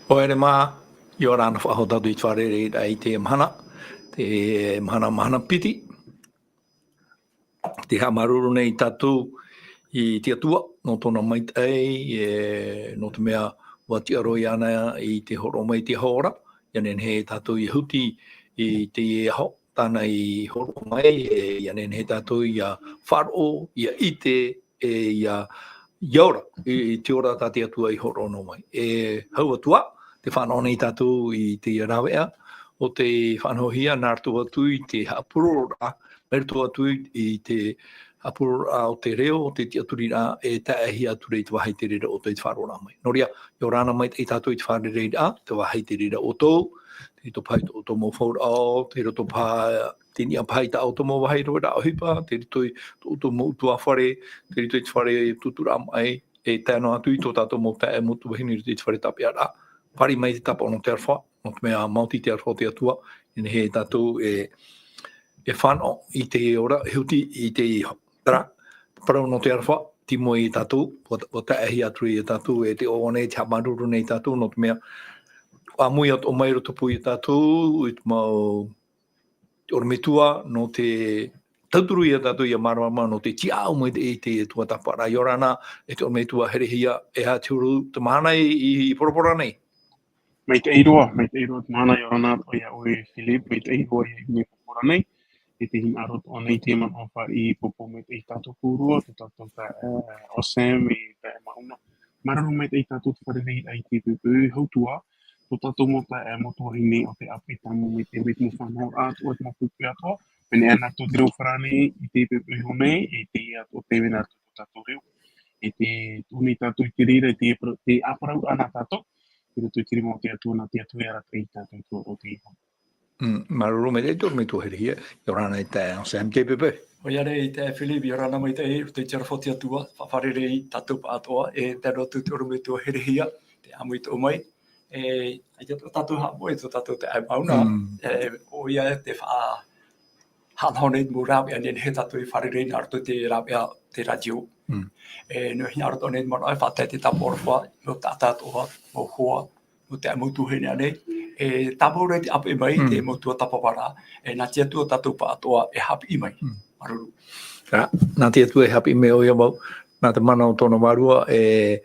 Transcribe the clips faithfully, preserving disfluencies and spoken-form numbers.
ʻOia mā, ʻia ora na faʻahou tātou i te fārereiraʻa i teie mahana, te mahana, mahana piti. Tē haʻamāuruuru nei tātou i te Atua, nō tōna maitaʻi, e, nō te mea ʻua tiʻa roa iāna i te hōroʻa mai i te aho ora, ʻia nehenehe tātou ʻia huti i teie aho, tāna i hōroʻa mai, e, ʻia nehenehe tātou ʻia faʻaroʻo, ʻia ʻite, e ʻia, ʻia ora, i, i te ora tā te Atua i hōroʻa noa mai. E hau atu ā, tē fānaʻo nei tātou i te rāveʻa, ʻo tē faʻanahohia nā roto atu i te haʻapurororaʻa, mai roto atu i, i te haʻapurororaʻa o te reo, o te tiʻaturiraʻa, e tae atu ra i te vāhi i te reira ʻoutou i te faʻaroʻoraʻa mai. Nō reira, ʻia ora na maitaʻi tātou i te fārereiraʻa, te vāhi i te reira ʻoutou, tei roto paha i tō ʻoutou mau fauraʻo, tei roto paha, tei niʻa paha i tā ʻoutou mau vāhi roaraʻa ʻohipa, tei roto i tō ʻoutou mau ʻutuāfare, tei roto i te fare tuturaʻa maʻi, e tae noa atu i tō tātou mau taeaʻe motu vahine i roto i te fare tāpeʻaraʻa. Fāriʻi mai te tāpaʻo nō te aroha, nō te mea maoti te aroha o te Atua, e nehenehe tātou e, e fānaʻo i te ora, e huti i te iho. Terā, te parau nō te aroha, tei mua ia tātou, ʻua, ʻua taeaʻehia atu ra ia tātou, e tē ʻoaʻoa nei, tē haʻamāuruuru nei tātou, nō te mea, ʻāmui atoʻa mai roto pū ia tātou, i te mau te ʻorometua, nō te tauturu ia tātou ʻia māramarama, nō te tiʻaʻau mai i te, i te tuatāpaparaʻa. ʻIa ora na, e te ʻorometua Herehia, e aha te huru te mahana i, i, i Porapora nei? Maitaʻi roa, maitaʻi roa te mahana, ʻia ora na atoʻa ia ʻoe Philip, maitaʻi roa ia i nei Porapora nei. E tē hinaʻaro atoʻa nei te manaʻo fāriʻi i pōpō maitaʻi tātou kōrua, tō tātou taeaʻe, e, ʻo Sam, e taeaʻe Mauna. Māuruuru maitaʻi tātou te fārereiraʻa i teie poʻipoʻi hau atu ā, tō tātou mau taeaʻe, e, motu vahine o te ʻāpī Tāmau mai te, mai te mau fānaʻoraʻa atoʻa, te mau pupu atoʻa, mea nā roto te reo farāni i teie poʻipoʻi iho nei, e teie atoʻa te mea nā roto tō tātou reo. E tē tuʻu nei tātou i te reira, i te, te ʻāparauraʻa nā tātou, i roto i te rima o te Atua, nā te Atua e arataʻi ia tātou i te roto o teie iho. Mm, māuruuru maitaʻi te ʻorometua Herehia, ʻia ora na i te, ʻo Sam, teie poʻipoʻi. ʻOia nei, e Philip, ʻia ora na maitaʻi, i roto i te aroha o te Atua, faʻafārerei tātou pāʻatoʻa, e tae noa atu te ʻorometua Herehia, tē ʻāmui atoʻa mai, e, ʻaita tō tātou haʻamoʻe, tō tātou taeaʻe Mauna, Mm. e, ʻoia te faʻa-, haʻanaho nei te mau rāveʻa e nehenehe tātou e fārerei nā roto i te rāveʻa te rātio. Mm. E, nō hinaʻaro atoʻa nei te manaʻo e faʻatae te tāpaʻo aroha, mau taʻata atoʻa, mau hoa, mau taeaʻe, mau tuahine ānei, e tāmau ra i te ʻāpeʻe mai, Mm. te mau tuatāpaparaʻa, e nā te Atua tātou pāʻatoʻa e haʻapiʻi mai. Mm. Māuruuru. Terā, nā te Atua e haʻapiʻi mai, ʻoia mau, nā te mana o tōna Vārua, e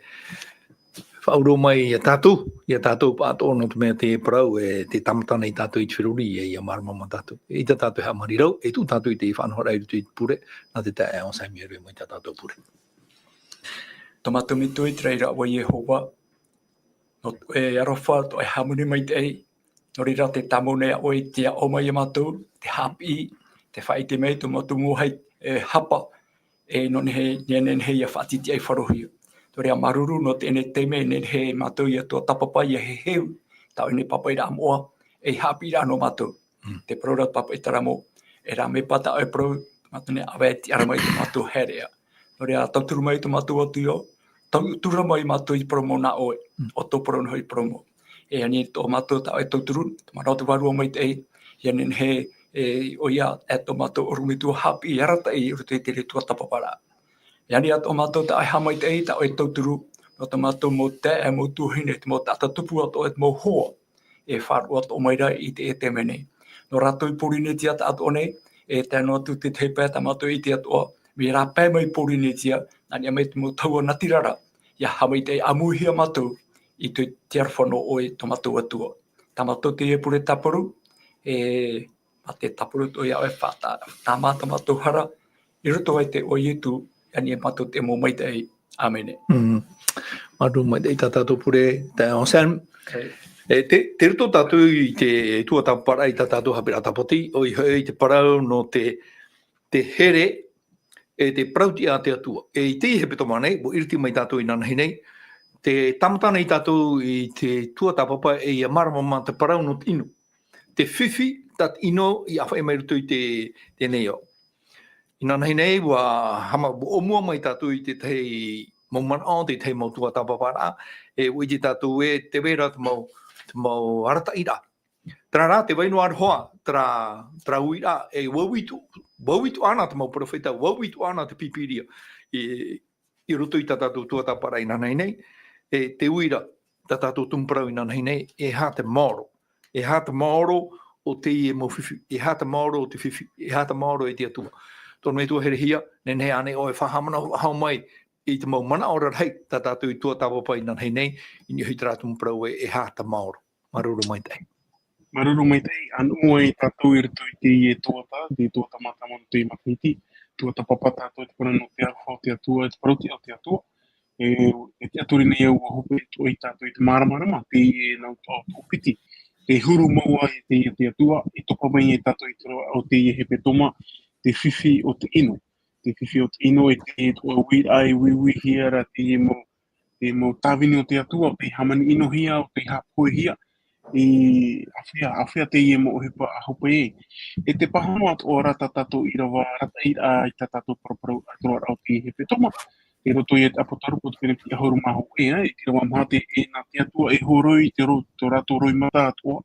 faʻaroʻo mai ia tātou, ia tātou pāʻatoʻa nō te mea te parau, e tē tāmata nei tātou i te feruri, e ʻia māramarama tātou. ʻAita tātou e haʻamarirau, e tuʻu tātou i te faʻanahoraʻa i roto i te pure, nā te taeaʻe ʻo Sam e rave mai tā tātou pure. Tō mātou Metua i te raʻi ra ʻo Iehova, nō, e aroha, tō ʻoe hāmani maitaʻi, nō reira tē tāmau nei ʻoe i te aʻo mai ia mātou, te haʻapiʻi, te faʻaʻite mai tō mātou mau hai, e, hapa, e nō nehenehe, nehenehe ʻia faʻatitiʻaifaro hia. Nō reira māuruuru nō teie nei taime, nehenehe mātou ʻia tuatāpapa, ʻia heheu, tā ʻoe nei pāpaʻiraʻa moʻa, e haʻapiʻiraʻa nō mātou. Mm. Te parau ra te pāpaʻi Taramo, e rāveʻa tā ʻoe parau, mātou nei ʻāvae e tiʻa ra mai tō mātou haereʻa. Nō reira, tauturu mai tō mātou Atua, tautura mai mātou i parau mau nā ʻoe, Mm. ʻo tō parau noa i parau mau. E ani tō mātou tā ʻoe tauturu, te mana o te Vārua Maitaʻi, ʻia nehenehe, e, ʻoia, e tō mātou ʻorometua haʻapiʻi e arataʻi i roto i te reira tuatāpaparaʻa. E ani atoʻa mātou tā ʻoe haʻamaitaʻi, tā ʻoe tauturu, nō tō mātou mau taeaʻe, mau tuahine, te mau taʻata tupu atoʻa, te mau hoa, e faʻaroʻo atoʻa mai ra i te, e te mea nei. Nō rātou i Pōrīnetia taʻatoʻa nei, e tae noa atu te tahi pae tā mātou e ʻite atoʻa, mea rāpae mai Pōrīnetia, nā niʻa mai te mau tahua natirara, ʻia haʻamaitaʻi ʻāmuihia mātou, i te, te aroha nō ʻoe tō mātou Atua. Tā mātou teie pure tāparu, e, mā te tāparu atoʻa ia ʻoe faʻata-, tāmā tā mātou hara, i roto iā ʻoe Ietu, ani e mātou te mau maitaʻi. ʻĀmene. Mm. Māuruuru maitaʻi tā tātou pure, taeaʻe Sam. Hey. E te, te roto tātou i te tuatāpaparaʻa i tā tātou haʻapiʻiraʻa tāpati, ʻoia hoʻi te parau nō te, te here, e te parau-tiʻa a te Atua. E i teie hepetoma nei, ʻua ʻiriti mai tātou inanahi nei, te tāmata nei tātou i te tuatāpapa e ʻia māramarama te parau nō te ʻino. Te fifi, tā te ʻino i ʻāfaʻi mai roto i te, teie nei ao. Inanahi nei, ʻua hama, ʻua ʻōmua mai tātou i te tahi mau manaʻo, te tahi mau tuatāpaparaʻa, e ʻua ʻite tātou ē, tē vai ra te mau, te mau arataʻiraʻa. Terā rā, tē vai noa ra hoʻi, terā, terā uiraʻa, e ʻua uiuiʻa, ʻua uiuiʻa ana te mau peropheta, ʻua uiuiʻa ana te Pīpīria, i, i roto i tā tātou tuatāpaparaʻa inanahi nei, e te uiraʻa, tā tātou tumu parau inanahi nei, e aha te maoro. E aha te maoro o teie mau fifi, e aha te maoro o te fifi, e aha te maoro e te Atua. Tō te Metua herehia, nehenehe ānei ʻoe e faʻahaʻamanaʻo faʻahou mai i te mau manaʻo rarahi, tā tātou i tuatāpapa inanahi nei, i niʻa i terā tumu parau ē, e aha te maoro. Māuruuru maitaʻi. Māuruuru maitaʻi, ʻa nuʻu ai tātou i roto i teie tuatāpapa, te tuatāpapa mātāmua nō te matahiti, tuatāpapa tātou i te parau nō te aroha o te Atua, i te parau-tiʻa o te Atua. E, e tiʻaturi nei au ʻua hope atoʻa ia tātou i te māramarama, teie nau toʻa toʻopiti, te huru mau ai teie te Atua, e topa mai ai tātou i te roaraʻa o teie hepetoma, te fifi o te ʻino. Te fifi o te ʻino e te toʻa uiraʻa e uiuihia ra teie mau, te mau tāvini o te Atua, ʻo tei hāmani ʻinohia, ʻo tei haʻapohehia, e āfea, āfea teie mau ʻohipa ʻa hope ē. E te pāhono atoʻa ra tā tātou ʻīrava arataʻiraʻa i tā tātou paraparau i te roaraʻa o teie hepetoma, i roto ia i te ʻApotarupo te pene piti ʻahuru mā hōʻē, e, i te ʻīrava maha, e nā te Atua e hōroi i te ro-, tō rātou roimata atoʻa,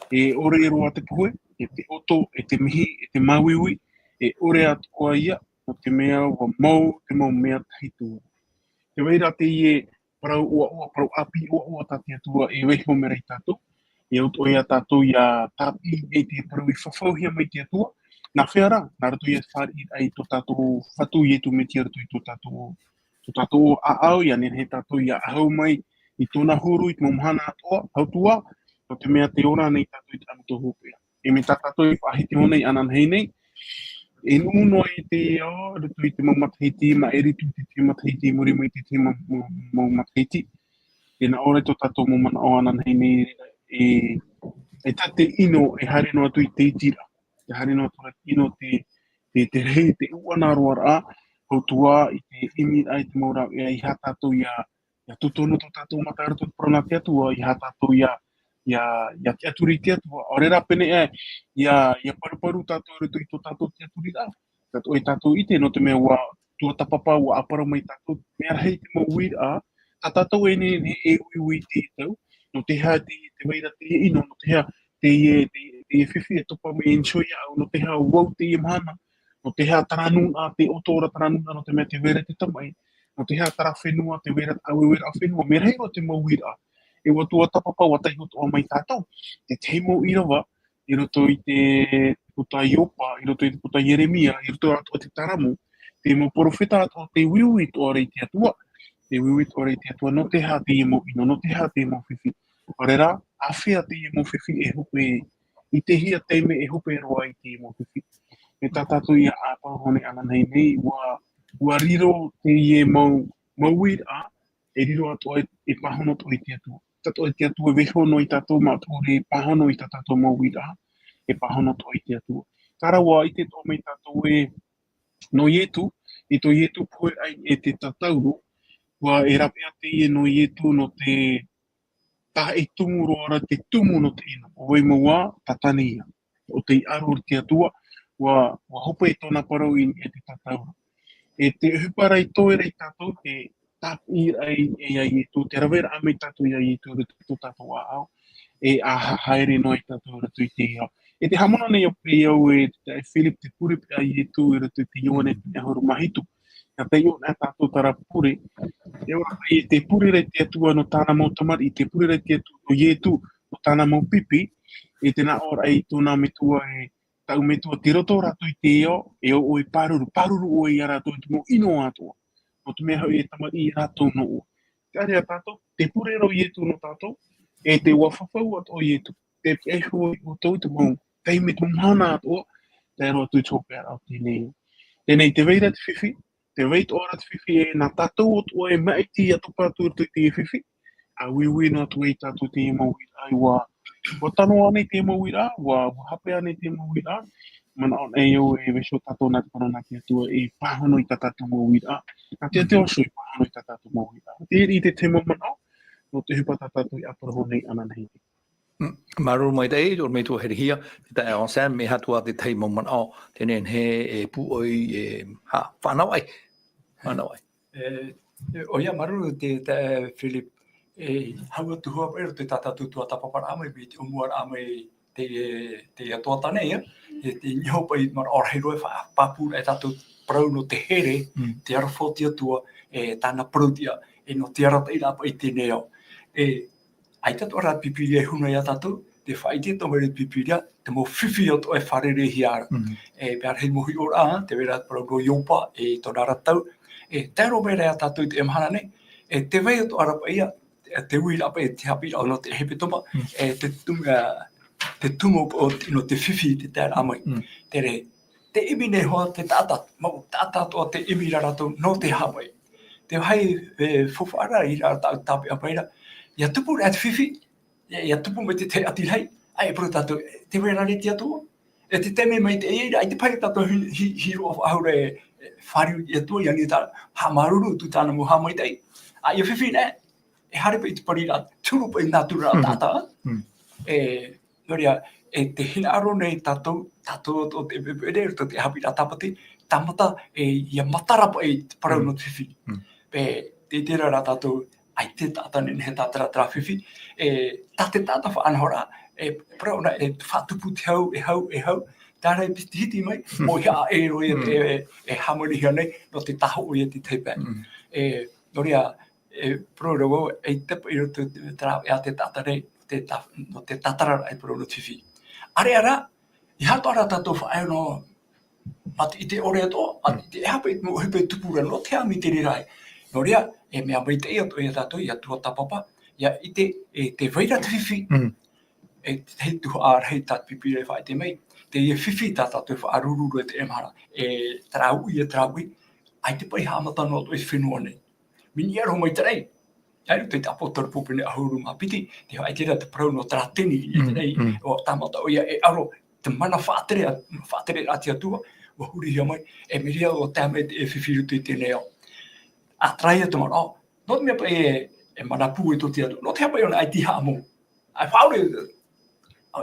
e ʻore roa te pohe, e te ʻoto, e te mihi, e te māuiui, e ʻore atoʻa ia, nō te mea ʻua mau te mau mea tahito. Tē vai ra teie parau ʻoaʻoa, parau ʻāpī ʻoaʻoa tā te Atua e vaiiho mai ra ia tātou, e ʻo atoʻa ia tātou ʻia tāpiʻi i te parau i fafauhia mai te Atua, nā hea rā, nā roto ia i te fāriʻiraʻa i tō tātou Fatu Iesu Mesia i roto i tō tātou, tō tātou ʻāʻau, ʻia nehenehe tātou ʻia ʻahu mai i tōna huru i te mau mahana atoʻa, hau atu ā, nō te mea tē ora nei tātou i te ʻāmuiraʻa hopeʻa. E mai tā tātou i faʻahiti iho nei ananahi nei, e nuʻu noa i te ao, roto i te mau matahiti, maʻiri atu i te tahi matahiti, i muri mai i te tahi mau, mau, mau matahiti. E nā ʻō ra tō tātou mau manaʻo ananahi nei, e, e tā te ʻino, e haere noa atu i te itiraʻa. E haere noa atu ra te ʻino, te, te, te rahi, te ʻuʻana roa ra, hau atu ā i te ʻimiraʻa, i te mau rāveʻa, e aha tātou ʻia, ʻia tūtonu tō tātou mata i roto i te parau nā te Atua, e aha tātou ʻia, ʻia, ʻia tiʻaturi i te Atua. ʻAore rā pēnei, ʻia, ʻia paruparu tātou i roto i tō tātou tiʻaturiraʻa. Tātou e tātou i ʻite, nō te mea ʻua tuatāpapa, ʻua ʻāparau mai tātou, mea rahi te mau uiraʻa, tā tātou e nehenehe e uiui i te tau, nō te aha te, tē vai ra te ʻino, nō te aha te, te, te fifi e topa mai e nīsoi iāʻu, nō te aha ʻua au teie mahana, nō te aha terā nūnaʻa, te ʻoto ra terā nūnaʻa, nō te mea tē vai ra te tamaʻi, nō te aha terā fenua, tē vai ra te ʻāueueraʻa fenua, mea rahi roa te mau uiraʻa. E ʻua tuatāpapa, ʻua taihotoʻa mai tātou, te tahi mau ʻīrava, i roto i te puta Iopa, i roto i te puta Ieremia, i roto atoʻa i te Tāramu, te mau peropheta atoʻa tē uiui atoʻa ra i te Atua, tē uiui atoʻa ra i te Atua, nō te aha teie mau ʻino, nō te aha teie mau fifi. ʻAore rā, āfea teie mau fifi e hope, i te hia taime e hope roa ai teie mau fifi. E tā tātou ʻia ʻāparau nei ananahi nei, ʻua, ʻua riro teie mau, mau uiraʻa, e riro atoʻa, e pāhono atoʻa i te Atua. Tātou e te Atua e vaiiho noa ia tātou, mā te pure e pāhono i tā tātou mau uiraʻa, e pāhono atoʻa i te Atua. Terā ʻua ʻite atoʻa mai tātou ē, nō Iesu, i tō Iesu pohe ai e te tatauro, ʻua e rāveʻa teie nō Iesu nō te tahi tumu roa ra te tumu nō te ʻino. ʻO vai mau ā, Satane ia. ʻO tei aro i te Atua, ʻua, ʻua hope i tōna parau i, e te tatauro. E te ʻohipa ra i toe ra ia tātou, te tāpiʻiraʻa i, e ia Iesu, te raveraʻa mai tātou ia Iesu i roto i tō tātou ʻāʻau, e ʻa ha-, haere noa ia tātou i roto i te ao. E te haʻamanaʻo nei au paʻi au e te Philip, te pure paʻi a Iesu i roto i te Ioane pene ʻahuru mā hitu. Nā te ʻō nei tātou terā pure. E ora paʻi, tē pure ra te Atua nō tāna mau tamariʻi, tē pure ra te Atua nō Iesu nō tāna mau pipi, e te nāʻōraʻa i tōna metua e, tāʻu metua, tei roto rātou i te ao, e ʻo ʻoe e pāruru, pāruru ʻoe ia rātou i te mau ʻino atoʻa. Nō te mea hoʻi e tamariʻi rātou nō ʻoe. Terā ia tātou, tē pure ra Iesu nō tātou, e tē ʻua fafau atoʻa Iesu, tē pihaʻi iho ʻoutou i te mau taime, te mau mahana atoʻa, tae roa atu i te hopeʻaraʻa o teie nei. Teie nei, tē vai ra te fifi, tē vai atoʻa ra te fifi, e nā tātou atoʻa e maʻiti ʻia topa atu i roto i te fifi, ʻa uiui noa atu ai tātou i teie mau uiraʻa, ʻua, ʻua tano ānei teie mau uiraʻa, ʻua, ʻua hape ānei teie mau uiraʻa, manaʻo nei au e vaiiho tātou nā te parau nā te Atua e pāhono i tā tātou mau uiraʻa. Nā te Atua iho e pāhono i tā tātou mau uiraʻa. Te ʻite i te tahi mau manaʻo, nō te ʻohipa tā tātou e ʻāparau nei ananahi. Mm, māuruuru maitaʻi, ʻorometua Herehia, te taeaʻe Sam, e aha atoʻa te tahi mau manaʻo, te nehenehe e pūʻoi, e, ha, fānaʻo ai. Fānaʻo ai. E, e, ʻoia, māuruuru te, te, Philip. E, hau atu hoʻi paʻi i roto i tā tātou tuatāpaparaʻa mai, mai te ʻōmuaraʻa mai te, te, te tuatāne, ia. E, te niho paʻi manaʻo rahi roa e fa-, pāpū ra e tātou parau nō te here, Mm. te aroha o te Atua, e, tāna parauʻtiʻa, e, nō te arataʻiraʻa paʻi i teie nei ao. E, ʻAita atoʻa rā te Pīpīria e huna ia tātou, tē faʻaʻite atoʻa mai ra te Pīpīria, te mau fifi atoʻa e fārereihia ra. Mm. E, mea rahi mau hiʻoraʻa, tē vai ra te parau nō Ioba, e, tōna ra tau, e, tae roa mai ra ia tātou i teie mahana nei, e, tē vai atoʻa ra paʻi ia, e, te uiraʻa paʻi, te haʻapiʻiraʻa nō te hepetoma, Mm. e, te tumu, e, te tumu o, nō te fifi, te taeraʻa mai. Mm. Terā, tē ʻimi nei hoʻi te taʻata, mau taʻata atoʻa tē ʻimi ra rātou nō te haʻapaʻo. Te vāhi, e, faufaʻa ra, i reira tāʻu tāpeʻa mai ra, ʻia tupu ra te fifi, ʻia, ʻia tupu mai te tahi ʻati rahi, ʻaita e parau tātou, e, tē vai ra rā te Atua. E te taime maitaʻi ra, ʻaita paʻi tātou hi-, hi-, hiʻo faʻahou ra e, e, fāriu i te Atua, ʻia ani tā, haʻamāuruuru atu i tāna mau haʻamaitaʻi. ʻA ʻia fifi nei, e haere paʻi i te pariraʻa, turu paʻi nā tura Mm. taʻata. Mm. E, nō reira, e tē hinaʻaro nei tātou, tātou atoʻa tē peʻepeʻe nei, roto i te haʻapiʻiraʻa Tāpati, tāmata, e, ʻia matara paʻi te parau Mm. nō te fifi. Mm. Pē, tē ʻite ra rā tātou, ʻaita e taʻata nehenehe e tātara terā fifi, e, tā te taʻata faʻanahoraʻa, e, parau ʻōna, e faʻatupu te hau, e hau, e hau, terā e piti hiti mai, Mm. ʻoia ʻē roa ia Mm. e, e hāmanihia nei, nō te tahoʻo ia i te tahi pae. Mm. E, nō reira, e, parau ra vau, ʻaita paʻi i roto i te rāveʻa te taʻata nei, te ta-, nō te tātara ra e parau nō te fifi. ʻĀreʻa rā, ʻeiaha atoʻa rā tātou faʻaea nō, mā te ʻite ʻore atoʻa, mā te ʻite e aha paʻi te mau ʻohipa e tupu ra, nō te aha mai teie nei rā. Nō reira, e mea maitaʻi atoʻa ia tātou, ʻia tuatāpapa, ʻia ʻite, e tē vai ra te fifi. Mm. E te tahi tuhaʻa rahi tā te Pīpīria e faʻaʻite mai, teie fifi tā tātou e faʻaruru ra i teie mahana. E terā uʻi, e terā uʻi, ʻaita paʻi haʻamata noa atoʻa i te fenua nei. Mea niʻa roa mai te raʻi. ʻAita te ʻāpōsetolo Pōpene ʻahuru mā piti, tē faʻaʻite ra te parau nō terā tini i te Mm, raʻi, mm. ʻua tāmata ʻoia e ʻaro, te mana faʻatere, faʻatereraʻa a te Atua, ʻua hurihia mai, e mea ra ʻua tae mai te fifi i roto i teie nei ao. ʻA terā ia te manaʻo, nō te mea paʻi e, e mana pūai tō te Atua, nō te aha paʻi ʻōna ʻaita i haʻamou. ʻAita faʻaʻore,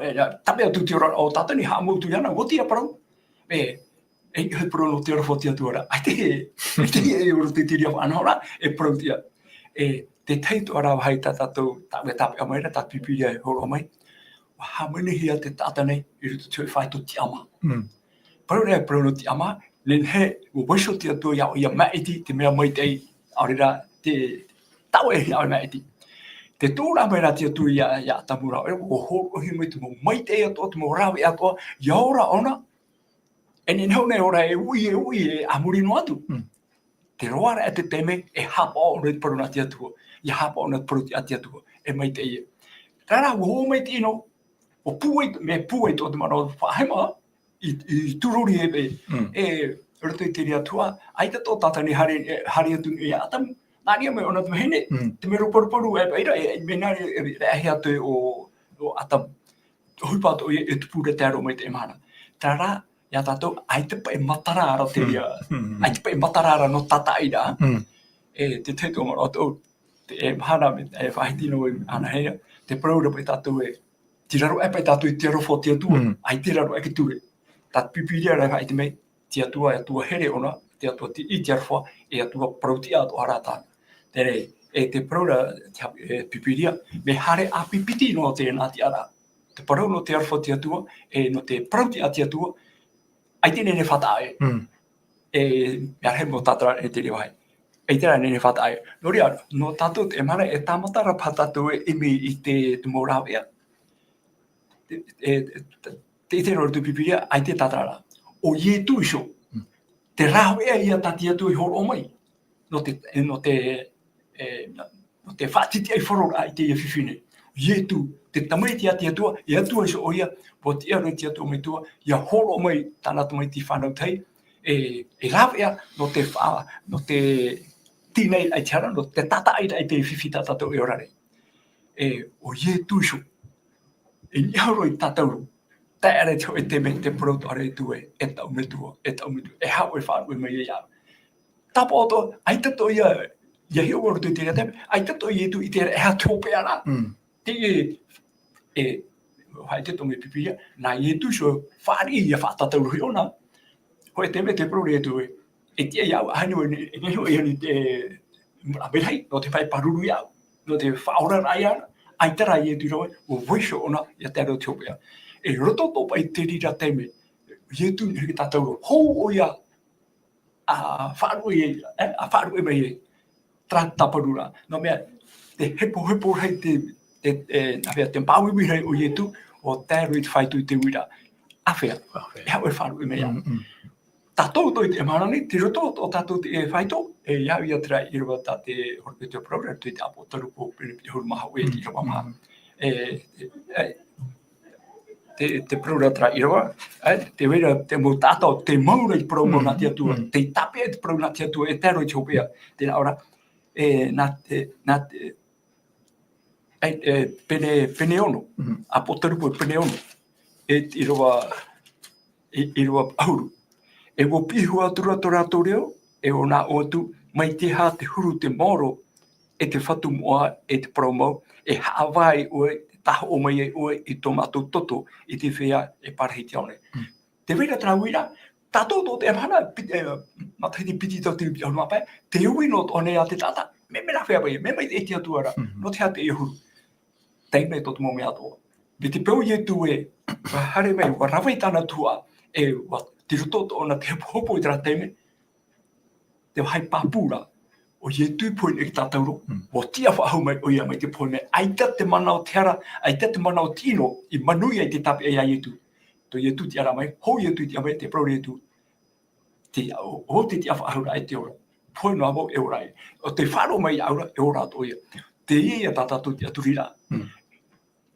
e, e, tāpeʻa atu te oraraʻa o tātou nei, haʻamou atu iāna, ʻua ʻite ia parau. E, e, e parau nō te aroha o te Atua ra. ʻAita e, ʻaita e, e ʻō i roto i te reira faʻanahoraʻa, e parauʻtiʻa. E, te tahi atoʻa rā vāhi tā tātou, tā, e tāpeʻa mai ra, tā te Pīpīria e hōroʻa mai. ʻUa hāmanihia te taʻata nei, i roto i te hōʻē faito tiʻamā. Mm. Parau ra, parau nō te tiʻamā, nehenehe, ʻua vaiiho te Atua iāʻu ʻia māʻiti te mea maitaʻi, ʻaore rā, te, taʻu e hia ʻaore māʻiti. Tē tuʻu ra mai ra te Atua iā, iā ʻĀtamu rāveʻa, ʻua hōroʻahia mai te mau maitaʻi atoʻa, te mau rāveʻa atoʻa, ʻia ora ʻōna, e nehenehe ʻōna e ora e uʻi, e uʻi, e a muri noa atu. Mm. Tē roaʻa ra te taime, e haʻapaʻo ʻōna i te parau nā te Atua, ʻia haʻapaʻo ʻōna i te parau a te Atua, e maitaʻi ia. Terā rā, ʻua hoʻo mai te ʻino, ʻua pūai, mea pūai tō te manaʻo faʻahema, i, i tūrori e, e, Mm. e, roto i te reira tuhaʻa, ʻaita atoʻa tātou nei haere, e, haere atu iā ʻĀtamu, nā niʻa mai ʻōna te vahine, Mm. te mero paruparu e paʻi ra, e, e, mea nā, e, e, e, ʻaita atoʻa ʻo, ʻo ʻĀtamu. ʻOhipa atoʻa ia e tupu ra tae roa mai i teie mahana. Terā rā, iā tātou, ʻaita paʻi matara ra te Mm. reira, Mm. ʻaita paʻi matara ra nō tātaʻiraʻa. Mm. E, te tahi atoʻa manaʻo atoʻa, te, e, mahana, e, faʻahiti noa vau i ana hea, tē parau ra paʻi tātou e, tei raro aʻe paʻi tātou i te aroha o te Atua, Mm. ʻaita e raro aʻe i te ture. Tā te Pīpīria rā e faʻaʻite mai, te Atua, e Atua here ʻōna, te Atua tiʻi, te aroha, e Atua parauʻtiʻa atoʻa rā tāna. Terā, e te parau ra, te ha-, e Pīpīria, mea haere ʻāpī piti noa te reira tiʻaraʻa. Te parau nō te aroha o te Atua, e nō te parauʻtiʻa a te Atua, ʻaita e nehenehe e fātaʻa ʻē. Mm. E, mea rahi mau tātara e te reira vāhi. ʻAita rā e nehenehe e fātaʻa ʻē. Nō reira, nō tātou teie mahana e tāmata ra paha tātou e ʻimi i te, te mau rāveʻa. E, e, te, te ʻite ra roto i te Pīpīria, ʻaita e tātara ra. ʻO Ietu iho. Mm. Te rāveʻa ia tā te Atua i hōroʻa mai. Nō te, nō te, e, nō te faʻatitiʻaifaro ra i teie fifi nei. Ietu, te tamaiti a te Atua, e Atua iho ʻoia, ʻua tiʻa ra te Atua mai tua, ʻia hōroʻa mai tāna tamaiti fānau tahi, e, e rāveʻa nō te fa-, nō te tīnaʻiraʻa i te hara, nō te tātaʻiraʻa i te fifi tā tātou e ora nei. E, ʻo Ietu iho. E niʻa roa i te tātauro. Tae ra i te hōʻē taime te parau atoʻa ra Ietu ē, e taʻu Metua, e taʻu Metua, e aha ʻoe e faʻaruʻe mai ai iāʻu. Tāpaʻo atoʻa, ʻaita atoʻa ia, ʻia hiʻo i roto i terā taime, ʻaita atoʻa Ietu i ʻite ra e aha te hopeʻa ra. Mm. Teie, e, faʻaʻite atoʻa mai Pipiria, nā Ietu iho e fāriʻi ʻia faʻatātaurohia ʻōna. Hōʻē taime te parau ra Ietu ē, e tiʻa iāʻu, ʻaita vau e, e nehenehe i te, e, mea rahi, nō te fai pāruru iāʻu, nō te faʻaoraraʻa iāna, ʻaita rā Ietu i rave, ʻua vaiiho ʻōna, ʻia tae roa i te hopeʻa. E roto atoʻa paʻi i te reira taime, Ietu i niʻa i te tātauro, hou ʻoia, a, faʻaruʻe, e, a faʻaruʻe mai ai. Terā te tāparu ra. Nō te mea, te hepohepo rahi te, te, e, nā hea, te māuiui rahi o Ietu, ʻua tae roa i te fāito i te uiraʻa. ʻĀfea. ʻĀfea. E aha ʻoe e faʻaruʻe mai ai. Mm, mm. Tātou atoʻa i teie mahana nei, tei roto atoʻa tātou i te fāito, e, ʻia au ia terā ʻīrava tā te hōroʻa i te parau ra, i te ʻĀpotarupo pene piti ʻahuru mā hōʻē, mm, te ʻīrava maha. Mm. E, e, e, te, te parau ra terā ʻīrava, e, tē vai ra te mau taʻata ʻo tē mau ra i te parau mau, mm, nā te Atua, mm, tē tāpeʻa i te parau nā te Atua, e tae roa i te hopeʻa, tē nā ʻō ra, e, nā te, nā te, e, e, pene, pene ono, mm, ʻĀpotarupo pene ono, e te ʻīrava, e, ʻīrava ʻahuru. E ʻua piʻi iho atu ra tō rātou reo, e ʻua nā ʻō atu, mai te aha te huru te maoro, e te fatu moʻa, e te parau mau, e haʻavā ai ʻoe, e tāhoʻo mai ai ʻoe i tō mātou toto, i te feiā e parahi i te ao nei. Mm. Tē vai ra terā uiraʻa, tātou atoʻa i teie mahana, piti, e, matahiti piti tauatini piti ʻahuru mā pae, tē ui noa atoʻa nei ā te taʻata, mea, mea nāfea paʻi, mea maitaʻi te Atua ra, mhm, nō te aha te ʻahuru. Taime tō te mau mea atoʻa. Mai te peu Ietu ē, ʻua haere mai, ʻua rave i tāna tuhaʻa, e ʻua, tei roto atoʻa ʻōna te hopohopo i terā taime, te vāhi pāpū ra, ʻo Ietu i pohe i te tātauro, mm, ʻua tiʻa faʻahou mai ʻoia mai te pohe mea, ʻaita te mana o te hara, ʻaita te mana o te ʻino, i manuia i te tāpeʻa ia Ietu. Tō Ietu i tiʻa ra mai, hou Ietu i tiʻa mai, te parau ra Ietu, te, ʻo, ʻo te tiʻa faʻahou ra e te ora. Pohe noa vau e ora ai. ʻO tē faʻaroʻo mai iāʻu ra, e ora atoʻa ia. Teie ia tā tātou tiʻaturiraʻa. Mm.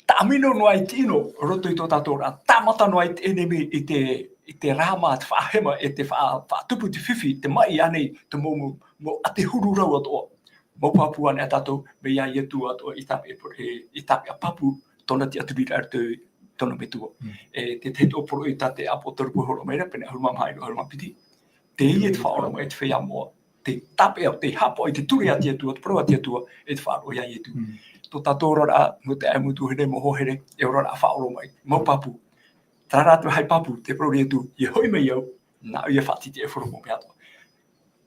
Tāmino noa i te ʻino, roto i tō tātou ra, tāmata noa i te ʻenemi, i te, i te rāma, te faʻahema, e te faʻa-, faʻatupu te fifi, te maʻi ānei, te mau, mau, mau ʻate huru rau atoʻa. Mau pāpū ānei ā tātou, mai iā Ietu atoʻa i tāpeʻa, e, i tāpeʻa pāpū, tōna tiʻaturiraʻa i roto i tōna Metua. Mm. E, te tahi atoʻa poroʻi tā te ʻĀpotarupo e hōroʻa mai ra, pene ʻahuru mā maha, ʻahuru mā piti. Teie te faʻaoromaʻi i te feiā moʻa. Te tāpeʻa, te haʻapaʻo i te ture a te Atua, te parau a te Atua, e te faʻaroʻo ia Ietu. Mm. Tō tātou oraraʻa, nō te ʻāimutu here, mau hoa here, e oraraʻa faʻaoromaʻi. Mau pāpū. Terā rā te vāhi pāpū, te parau ra Ietu, ʻia hoʻi mai au, nā ʻoe ʻia faʻatitiʻaifaro i te mau mea atoʻa.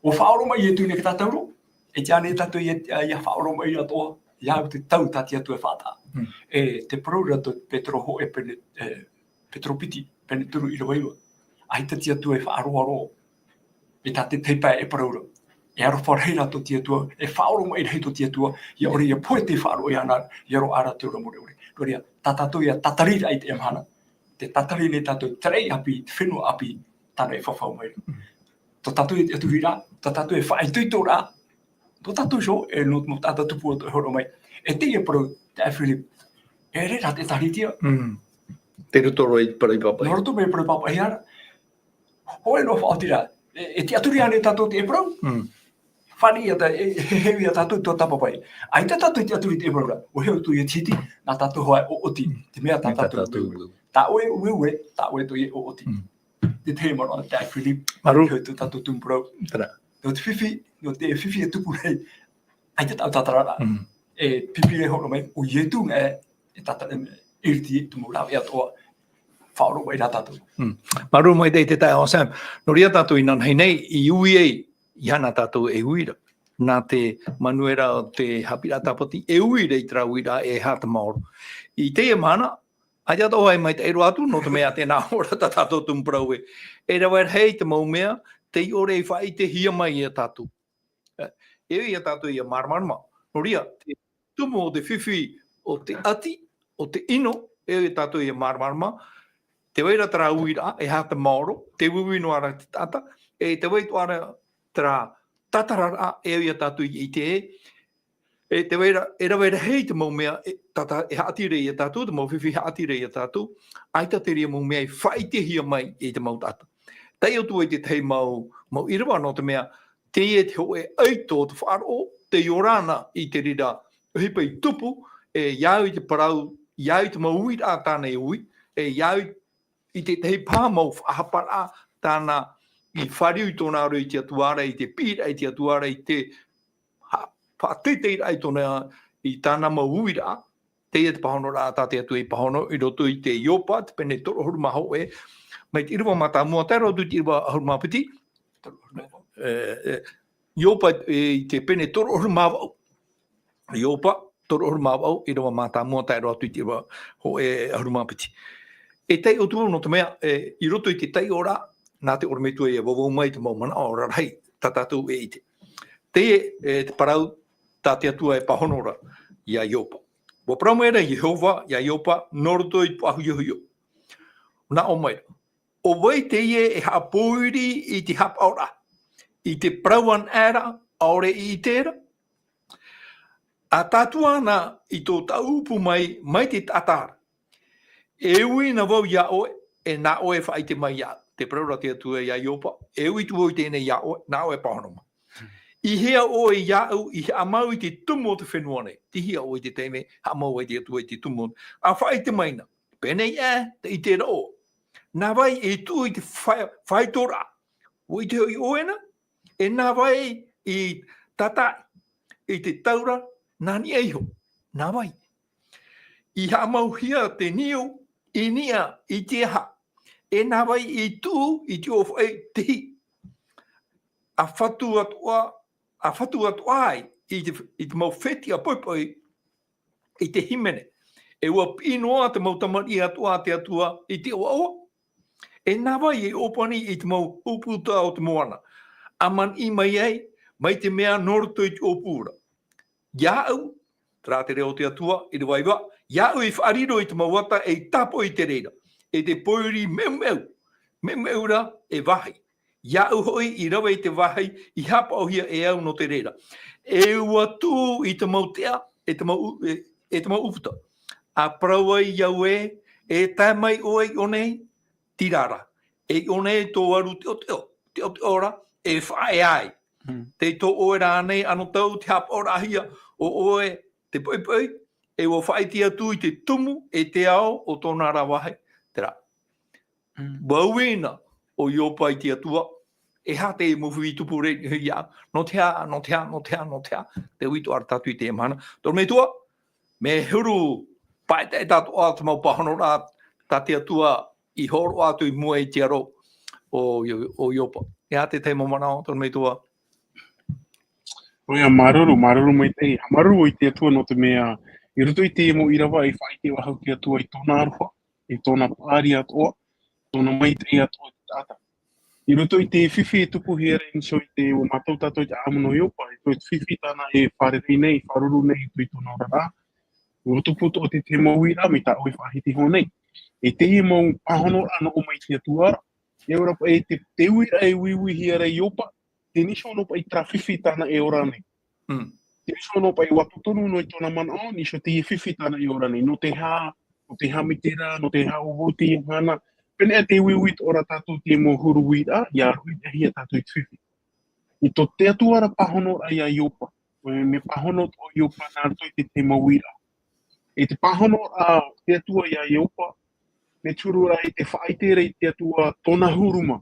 ʻUa faʻaoromaʻi Ietu i niʻa i te tātauro, e tiʻa ānei tātou ʻia, ʻia faʻaoromaʻi atoʻa, ʻia au te tau tā te Atua e faʻataʻa. Mm. E te parau ra tō Petero hōʻē pene, e, Petero piti, pene toru ʻīrava iva. ʻAita te Atua e faʻaroaroa. Mai tā te tahi pae e parau ra. E aroha rahi rā tō te Atua, e faʻaoromaʻi rahi tō te Atua, ʻia ʻore ʻia pohe te faʻaroʻo iāna, ʻia roaʻa ra te ora mure ʻore. Nō reira, tā tātou ia tātariraʻa i teie mahana. Tē tātari nei tātou i terā ʻāpī, te fenua ʻāpī, tāna e fafau mai ra. Mm. Tō tātou e tiʻaturiraʻa, tō tātou e faʻaitoitoraʻa, tō tātou iho, e nō te mau taʻata tupu atoʻa e hōroʻa mai. E teie parau, taeaʻe Philip, e ʻere rā te ʻĒtārētia. Mm. Tei roto roa i te parau i pāpaʻi. Nō roto mai parau i pāpaʻihia ra. Hōʻē noa faʻaoti ra. E, e tiʻaturi ānei tātou i teie parau? Mm. Fāriʻi ia tā-, e, e, e, e ia tātou i tō tāpaʻo paʻi. ʻAita tātou i tiʻaturi i teie parau ra. ʻUa hiʻo atu ia te hiti, nā tātou hoʻi ʻoʻoti. Mm. Te mea tā tātou. Nā tātou. Tā ʻoe ueue, tā ʻoe atoʻa ia ʻoʻoti. Mm. Te tahi manaʻo, taeaʻe Philip, Maru. Hiʻo atu tātou tumu parau. Terā. Nō te fifi, nō te fifi e tupu nei, ʻaita tāʻu tātararaʻa. Mm. E Pipiria e hōroʻa mai, ʻo Ietu e, e tātara, e ʻiriti te mau rāveʻa atoʻa, faʻaoromaʻi rā tātou. Mm. Māuruuru maitaʻi te taeaʻe Sam. Nō reira tātou inanahi nei, i ui ai, ʻia tātou e ui ra. Nā te manuera o te haʻapiʻiraʻa tāpati, e ui ra i terā uiraʻa e aha te maoro. I teie mahana, ʻaita atoʻa e maitaʻi roa atu, nō te mea tē nā ʻō ra tā tātou tumu parau ē. E rave rahi te mau mea, tei ʻore e faʻaʻitehia mai ia tātou. E, e ui ia tātou ʻia māramarama. Nō reira, te tumu o te fifi, o te ʻati, o te ʻino, e ui ia tātou ʻia māramarama. Tē vai ra terā uiraʻa, e aha te maoro, tē uiui noa ra te taʻata, e tē vai atoʻa ra terā tātararaʻa, e ui ia tātou ʻia ʻite ē, e tē vai ra, e rave rahi te mau mea, e, tātā, e haʻati ra ia tātou, te mau fifi haʻati ra ia tātou, ʻaita te reira mau mea e faʻaʻitehia mai e te mau taʻata. Taiʻo atu ai te tahi mau, mau ʻīrava nō te mea, teie te hōʻē ʻaito o te faʻaroʻo, tei ora na i te reira ʻohipa i tupu, e, i au i te parau, i au i te mau uiraʻa tāna e ui, e, i au i, i te tahi paha mau faʻahaparaʻa tāna i fāriu i tōna aro i te Atua ra, i te piʻiraʻa i te Atua ra, i te ha-, faʻateiteiraʻa i tōna, i tāna mau uiraʻa, teie te pāhonoraʻa tā te Atua i pāhono i roto i te Iopa, te pene toru ʻahuru mā hōʻē, mai te ʻīrava mātāmua, tae roa atu i te ʻīrava ʻahuru mā piti, e, e, Iopa, e, i te pene toru ʻahuru mā vaʻu. Iopa, toru ʻahuru mā vaʻu, ʻīrava mātāmua, tae roa atu i te ʻīrava hōʻē ʻahuru mā piti. E taiʻo atu vau nō te mea, e, i roto i te taiʻoraʻa, nā te ʻorometua ia vauvau mai te mau manaʻo rarahi, tā tātou e ʻite. Teie, e, te parau, tā te Atua e pāhono ra, ia Iopa. ʻUa parau mai ra Iehova, ia Iopa, nō roto i te pāhono hiʻohiʻo. Nā ʻō mai ra. ʻO vai teie e haʻapōiri i te haʻapaʻoraʻa, i te parau anaʻe ra, ʻaore i ʻite ra? ʻA tātua ana i tō tāʻu upu mai, mai te taʻata ra. E ui na vau ia ʻoe, e nā ʻoe e faʻaʻite mai ia au. Te parau ra te Atua ia Iopa, e ui atu vau i teie nei ia ʻoe, nā ʻoe e pāhono mai. I hea ʻoe ia au, i haʻamau i te tumu o te fenua nei. Tei hea ʻoe i te taime, haʻamau ai te Atua i te tumu. ʻA faʻaʻite mai na. Pēnei ā, tē ʻite ra ʻoe. Nā vai e tuʻu i te fai-, faitoraʻa. ʻUa ʻite hoʻi ʻoe na, e nā vai i tātaʻi, i te taura, nā niʻa iho. Nā vai. I haʻamauhia te niu, i niʻa, i te aha. E nā vai i tuʻu, i te ʻōfaʻi, te hī. ʻA fatu atoʻa, ʻa fatu atoʻa ai, i te, i te mau fētiʻa poʻipoʻi, i te hīmene. E ʻua piʻi noa te mau tamariʻi atoʻa a te Atua i te ʻoaʻoa. E nā vai e ʻōpani i te mau ʻūputa o te moana. ʻA maniʻi mai ai, mai te mea nō roto i te ʻōpū ra. Ia au, terā te reo o te Atua, ʻīrava iva, ia au i faʻariro i te mau ata e i tāpoʻi i te reira. E te pōiri meumeʻu, meumeʻu ra e vāhi. Ia au hoʻi i rave i te vāhi, i haʻapaʻohia e au nō te reira. E ʻua tuʻu i te mau teʻa, e te mau ʻū-, e, e te mau ʻūputa. ʻA parau ai ia au ē, e tae mai ʻoe i ʻō nei, tīrā ra. E i ʻō nei tō aru teʻoteʻo, teʻoteʻo ra, e faʻaea ai. Hmm. Tei tō ʻoe rānei anotau te haʻapaʻoraʻahia o ʻoe te poʻipoʻi, e ʻua faʻaʻite atu i te tumu, e te ao o tōna ra vāhi, terā. Mm. ʻUa ui na ʻo Iopa i te Atua, e aha te mau fifi tupu ra i niʻa iāʻu, nō te aha, nō te aha, nō te aha, nō te aha, tē ui atoʻa ra tātou i teie mahana. Tō ʻorometua, mea huru paʻetaʻeta atoʻa te mau pāhonoraʻa tā te Atua i hōroʻa atu i mua i te aro o, o Iopa. E aha te tahi mau manaʻo, tō ʻorometua? ʻOia, māuruuru, māuruuru maitaʻi. Haʻamāuruuru i te Atua nō te mea, i roto i te mau ʻīrava, e faʻaʻite faʻahou te Atua i tōna aroha, i tōna paʻari atoʻa, tōna maitaʻi atoʻa i te taʻata. I roto i te fifi e tupuhia ra iho i te, ʻua mātau tātou i te ʻāʻamu nō Iopa, i roto i te fifi tāna e fārerei nei, faʻaruru nei i roto i tōna oraraʻa, ʻua tupu atoʻa te, te mau uiraʻa, mai tā ʻoe e faʻahiti iho nei. E teie mau pāhonoraʻa nō ʻō mai i te Atua ra, e ora paʻi te, te uiraʻa e uiuihia ra e Iopa, teie iho noa paʻi terā fifi tāna e ora nei. Mm. Teie iho noa paʻi ʻua totonu noa i tōna manaʻo, teie iho teie fifi tāna e ora nei. Nō te aha, nō te aha mai terā, nō te aha ʻo vau i teie mahana. Pēneiaʻe te uiui atoʻa ra tātou i te mau huru uiraʻa, ʻia rohiʻahia tātou i te fifi. I tō te Atua ra pāhonoraʻa ia Iopa. E mea pāhono atoʻa Iopa nā roto i te, te mau uiraʻa. I te pāhonoraʻa te Atua ia Iopa, mea te huru ra i te faʻaʻite ra i te Atua tōna huru mā.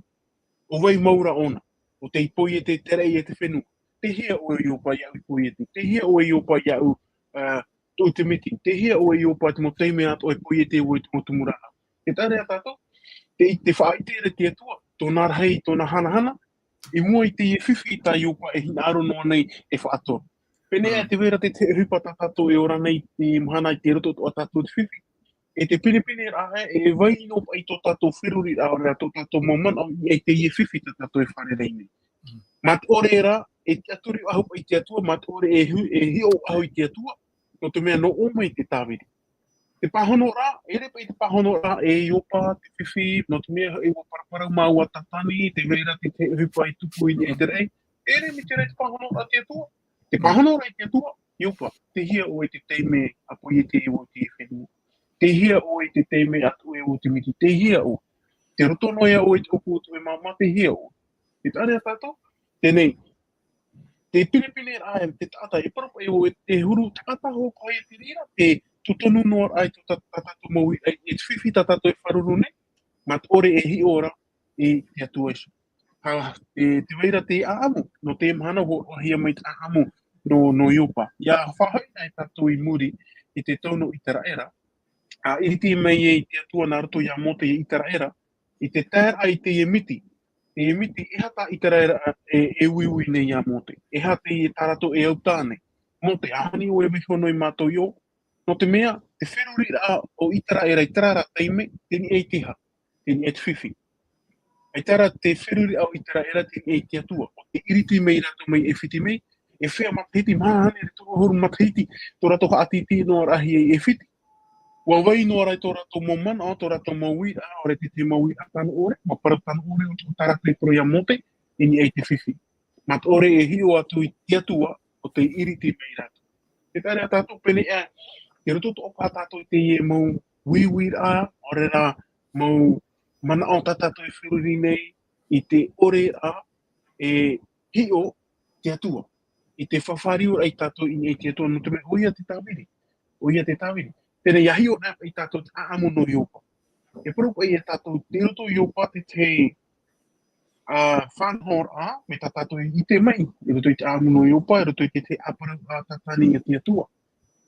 ʻO vai mau ra ʻōna? ʻO tei poiete, te raʻi e te fenua. Tei hea ʻoe Iopa iāʻu i poiete? Tei hea ʻoe Iopa iāʻu, ā, tōʻu te miti? Tei hea ʻoe Iopa i te mau taime atoʻa e poiete vau i te mau tumu ra? Tē taʻa ra ia tātou, te, te faʻaʻite ra te Atua, tōna rahi, tōna hanahana, i mua i teie fifi tā Iopa e hinaʻaro noa nei e faʻatoro. Pēneiaʻe Mm. tē vai ra te, te ʻohipa tā tātou e ora nei i te mahana i te roto atoʻa tātou te fifi. E te pinepine ra, e vai noa paʻi tō tātou feruriraʻa, ʻaore rā tō tātou mau manaʻo i teie fifi tā tātou e fārerei nei. Mm. Mā te ʻore rā, e tiʻaturi faʻahou paʻi i te Atua, mā te ʻore e hu-, e hiʻo faʻahou i te Atua, nō te mea nō ʻō mai te tāviri. Te pāhonoraʻa, e ʻere paʻi te pāhonoraʻa e Iopa, te fifi, nō te mea hoʻi ʻua paraparau māua Tātani, tē vai ra te, te ʻohipa i tupu i, i te raʻi. E ʻere mai te raʻi te pāhonoraʻa te Atua. Te Mm. pāhonoraʻa i te Atua, Iopa, tei hea ʻoe i te taime ʻa poiete vau i te fenua? Tei hea ʻoe i te taime ʻa tuʻe vau i te miti? Tei hea ʻoe? Tei roto noa ia ʻoe i te ʻōpū o te ʻoe māmā, tei hea ʻoe? Tē taʻa ra ia tātou, teie nei, te pinepine rā e te taʻata, e parau paʻi ʻoe, te huru taʻata hoʻi e te reira, te tūtonu noa rā i tō tā, tā tātou mau uiraʻa i te fifi tā tātou e fāruru nei, mā te ʻore e hiʻo ra i te Atua Iesu. Ka, te, te vai ra te ʻāʻamu, nō te mahana hōroʻahia mai te ʻāʻamu nō, nō Iopa. ʻIa faʻahoʻi na e tātou i muri i te tau nō ʻĪteraʻera, ʻa ʻiriti mai ai te Atua nā roto iā Mōte i ʻĪteraʻera, i te tae ra i teie miti, teie miti, e aha tā ʻĪteraʻera e, e uiui nei iā Mōte, e aha teie tā rātou e autā nei. Mōte, ʻa ani ʻoe e vaiiho noa ia mātou i ʻō, nō te mea, te feruriraʻa o ʻĪteraʻera i terā ra taime, tei niʻa i te aha, tei niʻa i te fifi. ʻAita rā te feruriraʻa o ʻĪteraʻera tei niʻa i te Atua, ʻo tei ʻiriti mai rātou mai ʻAifiti mai, e feiā matahiti, mahana e toru ʻahuru matahiti, tō rātou haʻatītī noa rahia i ʻAifiti. ʻUa vai noa ra i tō rātou mau manaʻo, tō rātou mau uiraʻa, ʻaore te, te mau uiraʻa tano ʻore, mau parau tano ʻore, ʻo tā rātou e parau iā Mōte, i niʻa i te fifi. Mā te ʻore e hiʻo atu i te Atua, ʻo tei ʻiriti mai rātou. Te tae ra tātou pēneiaʻe, i roto atoʻa paha tātou i teie mau uiuiraʻa, ʻaore rā mau manaʻo tā tātou e feruri nei, i te ʻore ra, e hiʻo te Atua. I te fāriuraʻa ia tātou i niʻa i te Atua, nō te mea ʻoia te tāviri. ʻOia te tāviri. Teie nei ʻia hiʻo na ia tātou te ʻāʻamu nō Iopa. E parau paʻi ia tātou, i roto Iopa te, te, ā, faʻanahoraʻa, mai tā tātou i ʻite mai, i roto i te ʻāʻamu nō Iopa, i roto i te, te ʻāparauraʻa Tātani ia te Atua.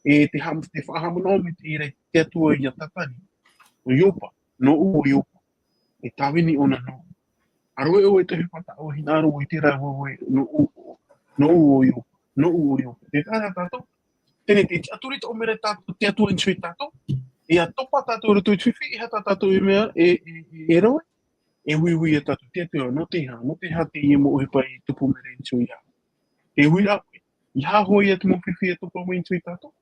E te haʻam-, te faʻahaʻamanaʻo mai te reira te Atua ia Tātani. ʻO Iopa, nōʻu ʻo Iopa. E tāvini ʻōna nōʻu. ʻA roʻo ʻoe i te ʻohipa tā ʻoe hinaʻaro, ʻua ʻite rā vau ē, nōʻu, nōʻu ʻo Iopa, nōʻu ʻo Iopa. Te tae ra tātou, teie nei te tiʻaturi tō mea ra tātou, te Atua i niʻa iho ia tātou. ʻIa topa tātou i roto i te fifi, e aha tā tātou e mea, e, e, e, e rave, e uiui ia tātou, te Atua, nō te aha, nō te aha teie mau ʻohipa i tupu mai ra i niʻa iho ia. Te uiraʻa, ʻeiaha hoʻi ia te mau fifi e topa mai i niʻa iho ia tātou.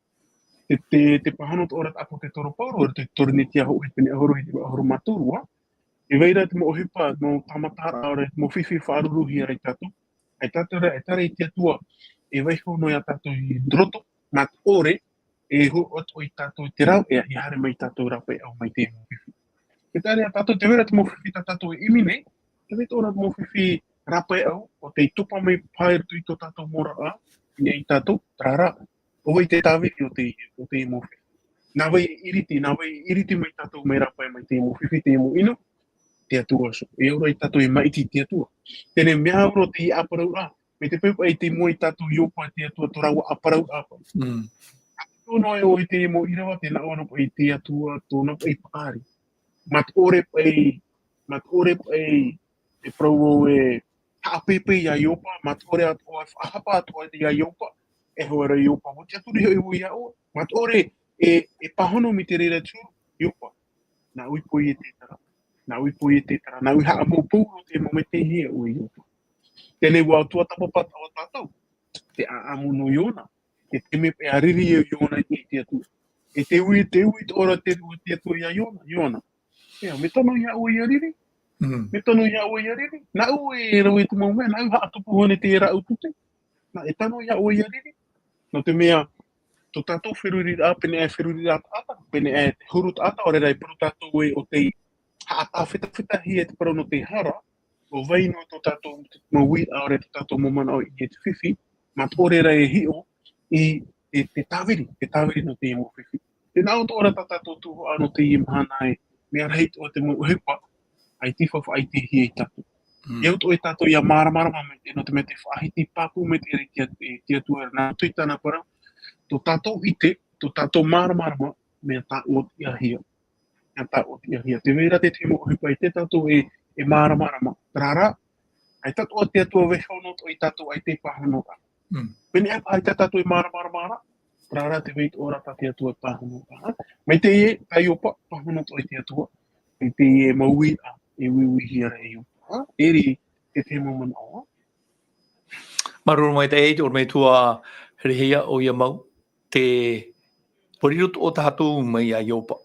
Te, te, te pāhono atoʻa ra te ʻāpōsetolo Paulo, i roto i te Korinetia hōʻē pene ʻahuru, hitu ʻahuru mā toru, ā. E vai ra te mau ʻohipa, mau tāmataraʻa, ʻaore, mau fifi e faʻaruruhia ra ia tātou. ʻAita tātou ra, ʻaita rā te Atua e vaiiho noa ia tātou i roto, mā te ʻore, e hōroʻa atoʻa ia tātou i te rāveʻa, ʻia haere mai tātou rāpaeʻau mai te mau fifi. Te tae ra tātou, tē vai ra te mau fifi tā tātou e ʻimi nei, tē vai atoʻa ra te mau fifi rāpaeʻau, ʻo tei topa mai paha i roto i tō tātou mau oraraʻa, i niʻa ia tātou, terā rā, ʻo vai te tāvini o te, o te mau fifi. Nā vai e ʻiriti, nā vai e ʻiriti mai tātou mai rāpae mai te mau fifi, te mau inu, te Atua Iesu. E au ra ia tātou e maʻiti i te Atua. Teie nei mea au roa teie ʻāparauraʻa, mai te peu paʻi tei mua ia tātou i Iopa, te Atua, tō rāua ʻāparauraʻa paʻi. Mm. ʻA tō noa ʻoe i te mau ʻīrava, tē nā ʻō ana paʻi te Atua, tōna paʻi paʻari. Mā te ʻore paʻi, mā te ʻore paʻi, e parau vau e haʻapēpē ia Iopa, mā te ʻore atoʻa, e faʻahapa atoʻa ia Iopa, e hoa ra Iopa, ʻua tiʻaturi hoʻi vau ia ʻoe, mā te ʻore e, e pāhono mai te reira atu, Iopa. Nāʻu i poiete terā, nāʻu i poiete terā, nāʻu i haʻamoupou roa i te mau mea tei hea ʻoe Iopa. Teie nei ʻua tuatāpapa atoʻa tātou, te ʻāʻamu nō Iona, te taime paʻi ʻa riri e Iona i te Atua. E te ui, te ui atoʻa ra te, te Atua ia Iona, Iona. Ia, mea tano ia ʻoe ʻia riri? Mm. Mea tano ia ʻoe ʻia riri? Nāʻu e rave i te mau mea, nāʻu haʻatupu hoʻi nei te rāʻau tute. Nā, e tano ia ʻoe ʻia riri? Nō te mea, tō tātou feruriraʻa, pēneiaʻe feruriraʻa taʻata, pēneiaʻe te huru taʻata, ʻaore rā e parau tātou ē ʻo tei haʻatafetafetahia te parau nō te hara, ʻo vai noa tō tātou mau uiraʻa, ʻaore tō tātou mau manaʻo i te fifi, mā te ʻore ra e hiʻo i te, te tāviri, te tāviri nō te mau fifi. Tē nā ʻō atoʻa ra tā tātou tuhaʻa nō teie mahana ē, mea rahi atoʻa te mau ʻohipa, ʻaita i faʻaʻitehia ia tātou. Mm. E au atoʻa ia tātou ʻia māramarama mai te, nō te mea tē faʻahiti pāpū mai te reira i te, te Atua ra, nā roto i tāna parau, tō tātou ʻite, tō tātou māramarama, mea tāʻotiʻahia. Mea tāʻotiʻahia. Tē vai ra te tahi mau ʻohipa ʻaita tātou e, e māramarama. Terā rā, ʻaita atoʻa te Atua e vaiiho noa atoʻa ia tātou, ʻaita e pāhono ra. Mm. Pēneiaʻe paha ʻaita tātou e māramarama ra, terā rā tē vai atoʻa ra tā te Atua e pāhono ra. Mai teie, tā Iopa, pāhono atoʻa ia te Atua. Mai teie mau uiraʻa, e uiuihia ra e Iopa. Terā te tahi mau manaʻo. Māuruuru maitaʻi, te ʻorometua Herehia, ʻoia mau, te, ʻua riro atoʻa tātou mai ia Iopa.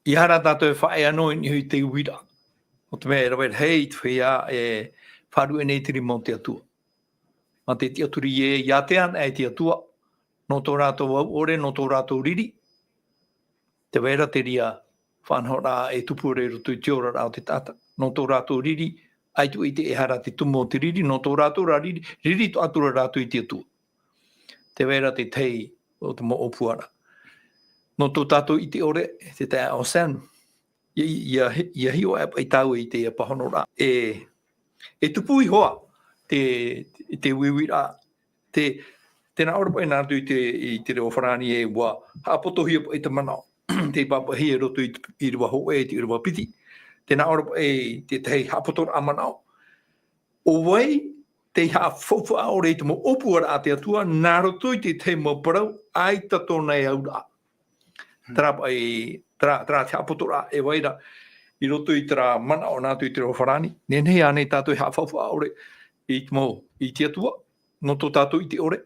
ʻEiaha rā tātou e faʻaea noa i niʻa i te uiraʻa. Nō te mea e rave rahi te feiā e faʻaruʻe nei i te rima o te Atua. Mā te tiʻaturi ē, ʻia ʻite anaʻe te Atua, nō tō rātou au ʻore, nō tō rātou riri. Tē vai ra te reira faʻanahoraʻa e tupu ra i roto i te oraraʻa o te taʻata. Nō tō rātou riri, ʻAita i te ʻehara te tumu o te riri, nō tō rātou rā riri, riri atu rā rātou i te Atua. Te vai ra te tahi o te mau ʻōpuaraʻa. Nō tō tātou ʻite ʻore, te taeaʻe Sam, ia, ia, ia hiʻo aʻe paʻi tāua i teie pāhonoraʻa. E, e tupu iho ā te, te uiuiraʻa, te, tē nā ʻō ra paʻi nā roto i te, i te reo farāni ē, ʻua haʻapotohia paʻi te manaʻo. Tei pāpaʻihia i roto i te ʻīrava hōʻē, te ʻīrava piti. Tē nā ʻō ra paʻi te tahi haʻapotoraʻa manaʻo. ʻO vai tei haʻafaufaʻa ʻore i te mau ʻōpuaraʻa a te Atua, nā roto i te tahi mau parau, ʻaita tōna e auraʻa. Terā paʻi, terā, terā te haʻapotoraʻa e vai ra, i roto i terā manaʻo nā roto i te reo farāni, nehenehe ānei tātou e haʻafaufaʻa ʻore i te mau, i te Atua, nō tō tātou ʻite ʻore.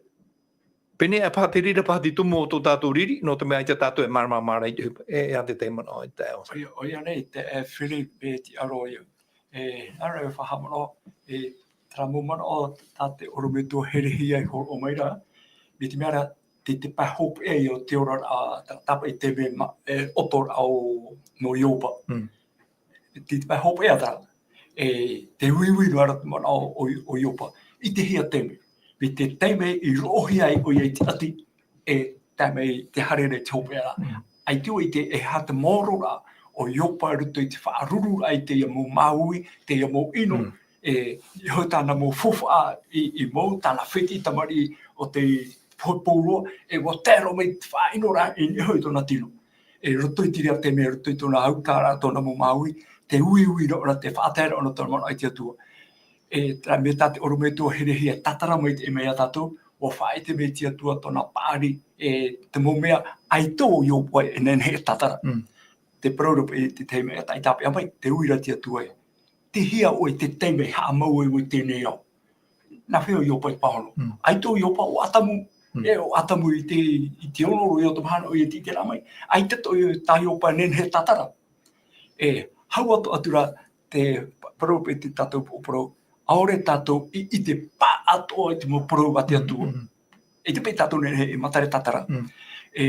Pēnei aʻe paha te reira paha te tumu o tō tātou riri, nō te mea ʻaita tātou e māramarama ra i te ʻohipa, e, e aha te tahi manaʻo e tae ʻo Sam? ʻOia, ʻoia nei, te, e, Philip, e tiʻa roa ia. E, nā reira e faʻahaʻamanaʻo, e, terā mau manaʻo tā te ʻorometua Herehia i hōroʻa mai ra, mai te mea ra, te, te pae hopeʻa ia o te oraraʻa, tā, tā paʻi te mea ma-, e, ʻoto ra ʻo, nō Ioba. Mm. Te, te pae hopeʻa terā, e, te uiui noa ra te manaʻo o, o Ioba. I te hia taime, mai te taime i roʻohia ai ʻoia i te ʻati, e tae mai te haere ra i te hopeʻa ra. Mm. ʻAita i te, e aha te maoro ra o Ioba i roto i te faʻaruru ra i teie mau māuiui, teie mau ʻino, Mm. e, i roto i tāna mau faufaʻa i, i mau, tāna fētiʻi tamariʻi o te pohe pauroa, e ʻua tae roa mai te faʻaʻino ra i niʻa iho i tōna tino. E roto i te reira taime, e roto i tōna autaʻa ra, tōna mau māuiui, te uiui ra ʻōna, te faʻataeraʻa ʻōna tōna manaʻo i te Atua. E, terā mea tā te ʻorometua Herehia e tātara mai i te, e mai iā tātou, ʻua faʻaʻite mai te Atua tōna paʻari, e, te mau mea, ʻaita ʻo Ioba e nehenehe e tātara. Mm. Te parau ra paʻi, te tahi mea, e tā, e tāpeʻa mai, tē ui ra te Atua ē. Tei hea ʻoe i te taime e haʻamau ai ʻoe i teie nei ao? Nā fea ʻo Ioba i pāhono? Mm. ʻAita ʻo Ioba, ʻo Atamu. Mm. E, ʻo Atamu i te, i te ono roa ia o te mahana ʻoia tei ʻite ra mai. ʻAita atoʻa tā Ioba e nehenehe e tātara. E, hau atu, atu ra te pa-, parau paʻi te tātou upoʻo parau, ʻaore tātou i, i ʻite pāʻatoʻa i te mau parau a te Atua. Mm, mm. ʻAita paʻi tātou nehenehe e matara e tātara. Mm. E,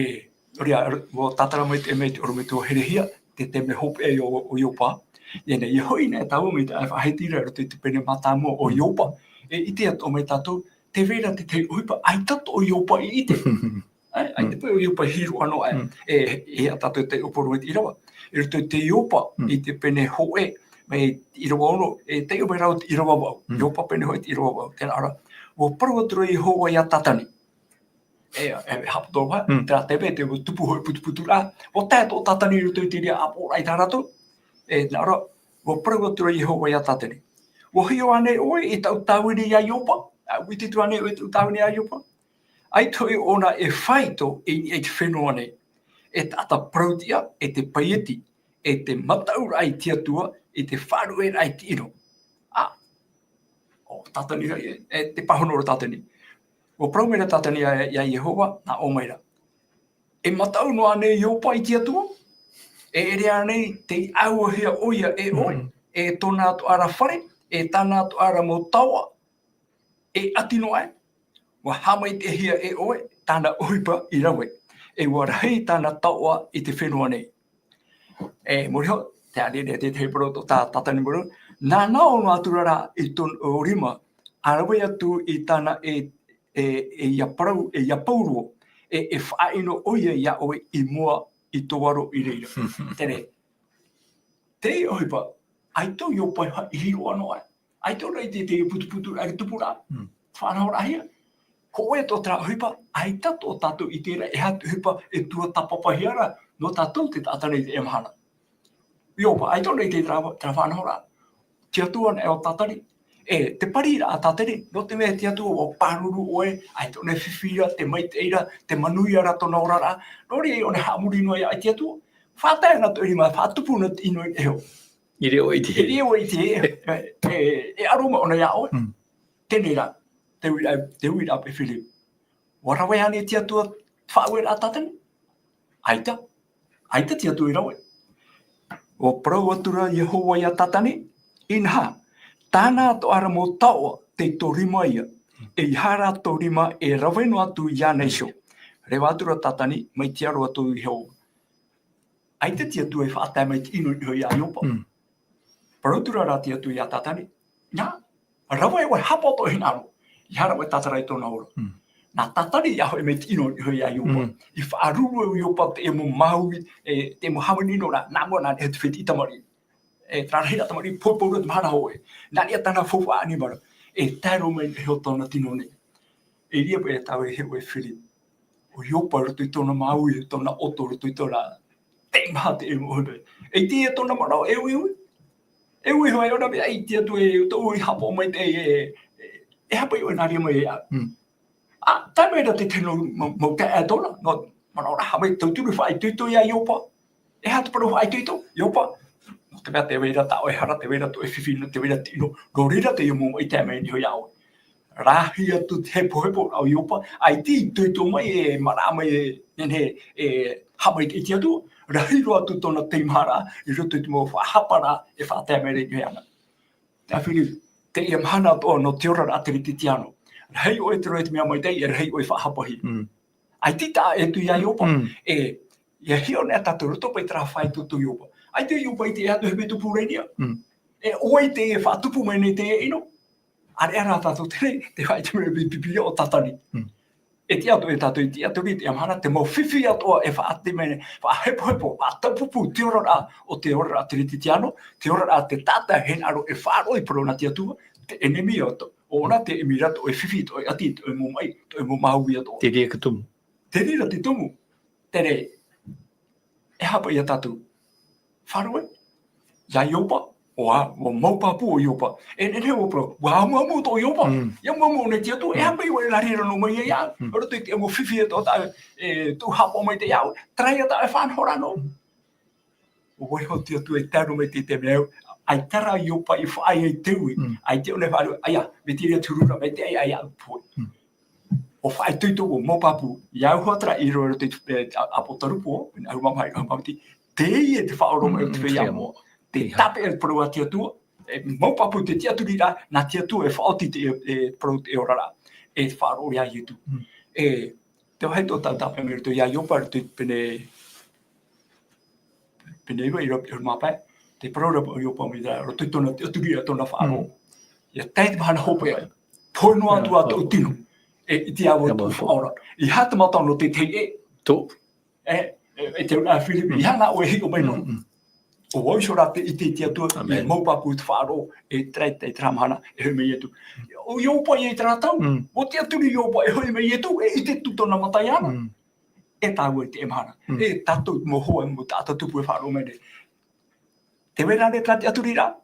nō reira, ʻua tātara mai te, mai te ʻorometua Herehia, te, te mea hopeʻa ia o, o Ioba. Ia nei, ia hoʻi nei tāua mai te, e faʻahiti ra i roto i te pene mātāmua o Mm. Ioba. E, ʻite atoʻa mai tātou, tē vai ra te tahi ʻohipa, ʻaita atoʻa ʻo Ioba i ʻite. ʻAi, ʻaita Mm. paʻi ʻo Ioba e hiʻo noa aʻe. Mm. E, e, e tātou te ʻōpuaraʻa i te ʻīrava. I roto i te Ioba, Mm. i te pene hōʻē, mai ʻīrava ono, e taiʻo mai rāua te ʻīrava vaʻu. Mm. Ioba pene hōʻē te ʻīrava vaʻu. Tē nā ʻō ra, ʻua parau atu ra Iehova iā Tātani. E, e, haʻapoto ra, Mm. terā taime, te tupu hōʻē putuputuraʻa. ʻUa tae atoʻa ʻo Tātani i roto i te reira ʻāpoʻoraʻa i tā rātou. E, nā ʻō ra, ʻua parau atu ra Iehova iā Tātani. ʻUa hiʻo ānei ʻoe i tāʻu tāvini iā Ioba? ʻUa ʻite atu ānei ʻoe i tāʻu tāvini iā Ioba? ʻAita hoʻi ʻōna e faito i niʻa i te fenua nei, e taʻata parautiʻa, e te paieti, e te mataʻuraʻa i te Atua, i te faʻaruʻeraʻa i te ʻino. Ā, ʻo Tātani ra, e, e te pāhono ra Tātani. ʻUa parau mai ra Tātani iā, iā Iehova, nā ʻō mai ra. E mataʻu noa ānei Ioba i te Atua? E ʻere ānei tei ʻāuahia ʻoia e ʻoe, Mm. e tōna atoʻa ra fare, e tāna atoʻa ra mau taoʻa, e ʻati noa aʻe? ʻUa haʻamaitaʻihia e ʻoe tāna ʻohipa i rave, e ʻua rahi tāna taoʻa i te fenua nei. E, mōrī hoʻi, te ʻārearea te, te parau atoʻa tā Tātani mai ra. Nāna ʻōna atu ra i tōna rima, ʻa rave atu i tāna e, e, e ia parau, e ia pauroa, e, e faʻaʻino ʻoia iā ʻoe i mua i tō aro i reira. Terā. Te ʻohipa, ʻaita ʻo Ioba i hiʻo noa aʻe. ʻAita ʻōna i ʻite i te putuputuraʻa i tupu ra. Mm. Faʻanahoraʻahia. Hōʻē atoʻa terā ʻohipa, ʻaita atoʻa tātou i ʻite ra, e aha te ʻohipa e tuatāpapahia ra, nō tātou te taʻata nei i teie mahana. Ioba, ʻaita ʻōna i ʻite i terā, terā faʻanahoraʻa. Te Atua anaʻe o Tātani. E, te pariraʻa a Tātani, nō te mea te Atua ʻua pāruru ʻoe, ʻaita ʻōna e fifi ra, tē maitaʻi ra, tē manuia ra tōna oraraʻa. Nō reira ʻōna e haʻamori noa ia i te Atua. Faʻatae anaʻe tō rima, faʻatupu anaʻe te ʻino i ʻō. I reira ʻoe i te E, e, e, e, e aro mai ʻōna iā ʻoe. Mm. Teie rā, te uiraʻa, te uiraʻa paʻi Philip. ʻUa rave ānei te Atua i te faʻaueraʻa a Tātani? ʻAita. ʻAita te Atua i rave. ʻUa parau atu ra Iehova iā Tātani, inaha, tāna atoʻa ra mau taoʻa tei tō rima ia, ʻeiaha rā tō rima e rave noa atu iāna iho. Reva atu ra Tātani, mai te aro atu Iehova. ʻAita te Atua e faʻatae mai te ʻino i ʻō iā Ioba. Mm. Parau atu ra te Atua iā Tātani, Nā, rave ʻoe e hapa atu i te hinaʻaro. ʻEiaha ʻoe e tātara i tōna ora. Mm. Nā Tātani i hoʻi mai te ʻino iho ia Iopa. Mm. I faʻaruru ʻo Iopa i te mau māuiui, e, te mau hāmani nō rā, nā mua nā te fētiʻi tamariʻi. E, terā rahi rā tamariʻi, poupou roa te mahana hōʻē. Nā reira tāna faufaʻa ʻanimara. E tae roa mai iho tōna tino nei. E ʻere paʻi e tāvai e Filipi. ʻO Iopa i roto i tōna māuiui, tōna ʻoto i roto i tōna teimaha te ʻēmoʻa. E ʻite ia tōna manaʻo, e uiui. E uiui hoʻi ʻōna mea, e ʻite atu e, tō ʻoe haʻapaʻo mai te, e, e, e aha paʻi ʻoe nā reira mai e au. Mm. ʻA, tae mai ra te tino mau, mau taeaʻe tōna, nō, manaʻo ra, haʻamau tauturu faʻaitoito ia Iopa. E aha te parau faʻaitoito, Iopa? Nō te mea tē vai ra tā ʻoe hara, tē vai ra tō ʻoe fifi, nō tē vai ra te ʻino, nō reira teie mau maʻi e tae mai nei iho ia ʻoe. Rahi atu te hepohepo o Iopa, ʻaita i toito mai e maraʻa mai e, nehenehe e haʻamaitaʻi i te Atua, rahi roa atu tōna teimaha ra, i roto i te mau faʻahaparaʻa e faʻatae mai ra iho iāna. Te Filipi, teie mahana atoʻa nō te oraraʻa teretetiāno. Rahi ʻoe e te roaʻa i te mea maitaʻi, e rahi ʻoe e faʻahapa hia. Mm. ʻAita i taʻa ʻē atu ia Iopa. Mm. E, ʻia hiʻo nei tātou i roto paʻi i terā faʻaitoito o Iopa. ʻAita Iopa i ʻite atu e aha te mea e tupu ra i niʻa. Mm. E, ʻo vai te faʻatupu mai nei teie ʻino. ʻAreʻa rā tātou te, te faʻaitoito mai i te Pīpīria ʻo Tātani. Mm. E tiʻa atu, e tātou i tiʻaturi i teie mahana, te mau fifi atoʻa e faʻaʻite mai nei, faʻahepohepo, faʻataupupū te oraraʻa, ʻo te oraraʻa teretetiāno, te oraraʻa te taʻata e hinaʻaro e faʻaroʻo i te parau nā te Atua, te ʻenemi atoʻa, ʻo ʻōna te ʻimi ra tō ʻoe fifi, tō ʻoe ʻati, tō ʻoe mau maʻi, tō ʻoe mau māuiui atoʻa. Te reira te tumu. Te reira te tumu. Te reira. E aha paʻi ia tātou? Faʻaroʻo ē. Ia Iopa, ʻo ā, ʻua mau pāpū ʻo Iopa. E nehenehe ʻua parau, ʻua amuamu tō Iopa. Mm. ʻIa amuamu ʻōna i te Atua, e aha paʻi ʻoe e rave ra noa mai ai ia, mm, i roto i te mau fifi atoʻa tā, e, tū haʻapaʻo maitaʻi iāʻu, terā ia tā ʻoe e faʻanaho ra noa. ʻUa vaiiho te Atua e tae roa mai i te, te mea, ʻaita rā Iopa i faʻaea i te ui, mm, ʻaita ʻōna e faʻaroʻo, ʻaita, mai te reira te huru ra, mai te, ʻaita, ʻaita, pohe. Mm. ʻUa faʻaitoito, ʻua mau pāpū, ia au hoʻi terā i roto i te, e, a-, ʻApotarupo, ʻahuru mā maha, ʻahuru mā piti, teie te faʻaoromaʻi o te, mm, feiā moʻa. Te, te tāpeʻa i te parau a te Atua, e, mau pāpū te tiʻaturiraʻa, nā te Atua e faʻaoti te, e, parau te oraraʻa, e faʻaroʻo ia Ietu. Mm. E, te vāhi tō tātou tāpeʻa mai roto ia Iopa, roto i te pene, pene iva, i roto i te ʻahuru mā pae, te parau ra ʻo Iopa mai ra, roto i tōna tiʻaturiraʻa, tōna faʻaroʻo. Mm. ʻIa tae te mahana hopeʻa, pohe noa atu ā tōʻu tino, e ʻite ā vau i tōʻu Faʻaora. ʻEiaha te mata nō te tahi ʻē. Tō. E, e, e te ura Filipi, mm, ʻeiaha ʻoe e hiʻo mai noa. Mm, mm. ʻO vau iho rā te ʻite i te Atua, ʻāmene, e mau pāpū te faʻaroʻo, e terā, e terā mahana, e hoʻi mai Ietu. ʻO Iopa i terā tau, mm, ʻua tiʻaturi Iopa, e hoʻi mai Ietu, e ʻite atu tōna mata iāna. Mm. E tāua i teie mahana. Mm. E tātou mau hoa, mau taʻata tupu e faʻaroʻo mai nei. Tē vai ra terā tiʻaturiraʻa,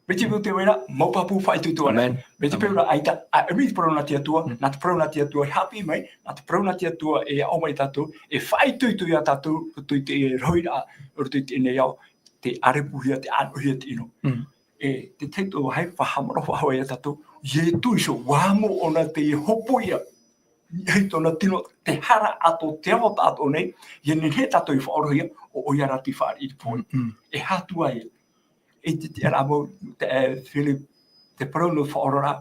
mai te peu tē vai ra, mau pāpū faʻaitoito ana. ʻĀmene. Mai te peu ra, ʻaita, ʻa, e mai te parau nā te Atua, mm, nā te parau nā te Atua e haʻapiʻi mai, nā te parau nā te Atua e aʻo mai tātou, e faʻaitoito ia tātou, roto i te rohiraʻa, roto i teie nei ao, te ʻārepuhia, te ʻānoʻihia te ʻino. Mm. E, te tahi atu vāhi, faʻahaʻamanaʻo faʻahou ia tātou, Ietu iho, ʻua mau ʻōna teie hopoiʻa. Hei tōna tino, te hara atoʻa, te ava atoʻa nei, ʻia nehenehe tātou e faʻaorohia, ʻo, ʻoia rā te fāriʻi i te pohe. Mm, mm. E aha atu ā ia. E te, te ara mau, te, e, Filipi, te parau nō te faʻaora ra,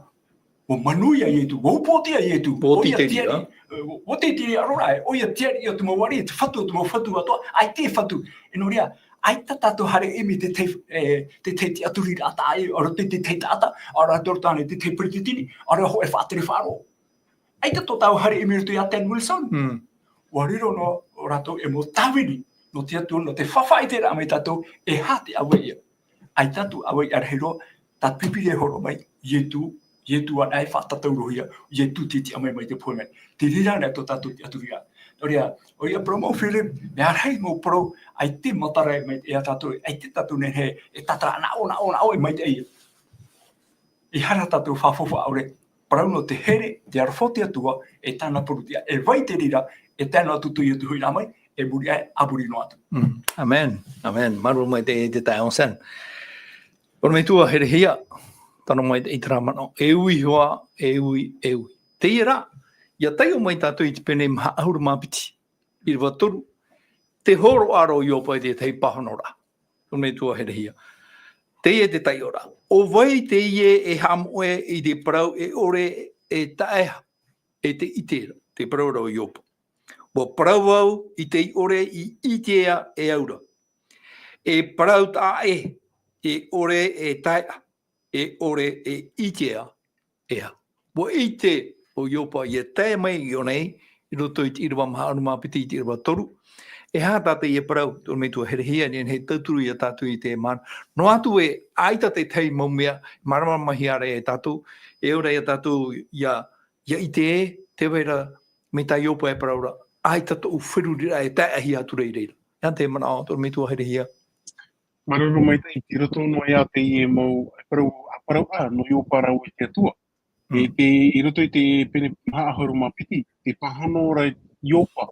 ʻua manuia Ietu, ʻua upoʻotiʻa Ietu, ʻua ʻoia tiʻa-, tiʻa-, e, ʻua tiʻa-, tiʻa-, aro ra, e, ʻoia te ariʻi o te mau ariʻi, te fatu o te mau fatu atoʻa, ʻaita e fatu. E nō reira, ʻaita tātou haere ʻimi i te tahi, e, te tahi tiʻaturiraʻa taʻa ʻē, ʻaore rā te, te tahi taʻata, ʻaore rā te, te tahi peretiteni, ʻaore rā hōʻē faʻatere faʻaroʻo. ʻAita tō tāua haere ʻimi i roto ia Ted Wilson. Mm. ʻUa riro noa ʻo rātou e mau tāvini, nō te Atua, nō te faʻaʻiteraʻa mai tātou, e aha te ʻāvaʻe ia. ʻAita atu ʻāvaʻe rahi roa, tā te Pīpīria e hōroʻa mai, Ietu, Ietu anaʻe faʻatataurohia, Ietu te tiʻamāmā i te pohe mai. Te reira anaʻe tō tātou tiʻaturiraʻa. Nō reira, ʻoia parau mau Filipi, mea rahi mau parau, ʻaita e matara mai ia tātou, ʻaita tātou e nehenehe e tātara, nā ʻō, nā ʻō, nā ʻō, e maitaʻi ia. E hara tātou faufaʻa ʻore, parau nō te here, te aroha o te Atua, e tāna porotita, e vai te reira, e tae noa atu tō Ietu hoʻi rā mai, e muri aʻe, a muri noa atu. Mm. ʻĀmene, ʻāmene. Māuruuru maitaʻi i te taeaʻe Onsen. ʻOrometua herehia, tano mai i terā manaʻo, e ui hoʻi, e ui, e ui. Teie rā, ʻia taiʻo mai tātou i te pene maha ʻahuru mā piti. ʻIrava toru, te hōroʻa ra ʻo Iopa i te tahi pāhonoraʻa. ʻOrometua herehia. Teie te taiʻoraʻa. ʻO vai teie e haʻamoʻe i te parau e ʻore e taʻeaʻe, e te ʻite ra, te parau ra ʻo Iopa. ʻUa parau vau i tei ʻore i ʻitea e au ra. E parau taʻa ʻē, e ʻore e taeaʻe. e ʻore e ʻitea, e aha. Ua ʻite ʻo Iopa ia tae mai i ʻō nei, i roto i te ʻīrava maha ʻahuru mā piti i te ʻīrava toru. E aha tā teie parau, tō metua herehia, nehenehe e tauturu ia tātou i te mahana. Noa atu ē, ʻaita te tahi mau mea, māramarama hia ra ia tātou, e ora ia tātou ia, ia ʻite ē, tē vai ra, mai tā Iopa e parau ra, ʻaita tōʻu feruriraʻa e tae ʻahia atu ra i reira. E aha te manaʻo, tō metua herehia? Māuruuru maitaʻi, i roto noa iā teie mau, e parau, ʻa parau, ʻa, nō Iopa rāua i te Atua. E Mm. te, i roto i te pene maha ʻahuru mā piti, tē pāhono ra Iopa,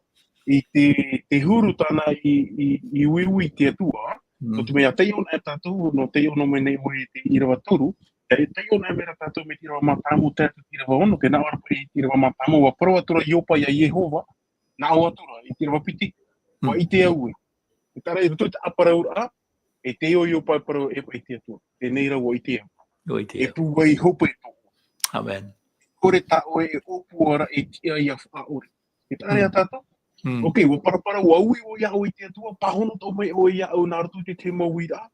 i te, te huru tāna i, i, i uiui i te Atua. Mm. Nō te mea, taiʻo anaʻe tātou, nō taiʻo noa mai nei ʻoe i te ʻīrava toru, e taiʻo anaʻe mai ra tātou mai te ʻīrava mātāmua tae atu i te ʻīrava ono, tē nā ʻō ra paʻi i te ʻīrava mātāmua, ua parau atu ra Iopa iā Iehova, nā ʻō atu ra, i te ʻīrava piti, ua Mm. ʻite au ē. E taʻa ra i roto i te ʻāparauraʻa, e tē ʻo Iopa e parau, e paʻi te Atua. Teie nei rā ua ʻite au. Ua ʻite E au. pūai hope tō. Amen. ʻOre tā ʻoe e ʻōpua ra e tiʻa ia faʻaʻore. E taʻa ra ia Mm. tātou? Mm. Ok, ua parapara, ua ui ʻoe iā ʻoe i te Atua, pāhono atoʻa mai ʻoe iāʻu nā roto i te tahi mau uiraʻa.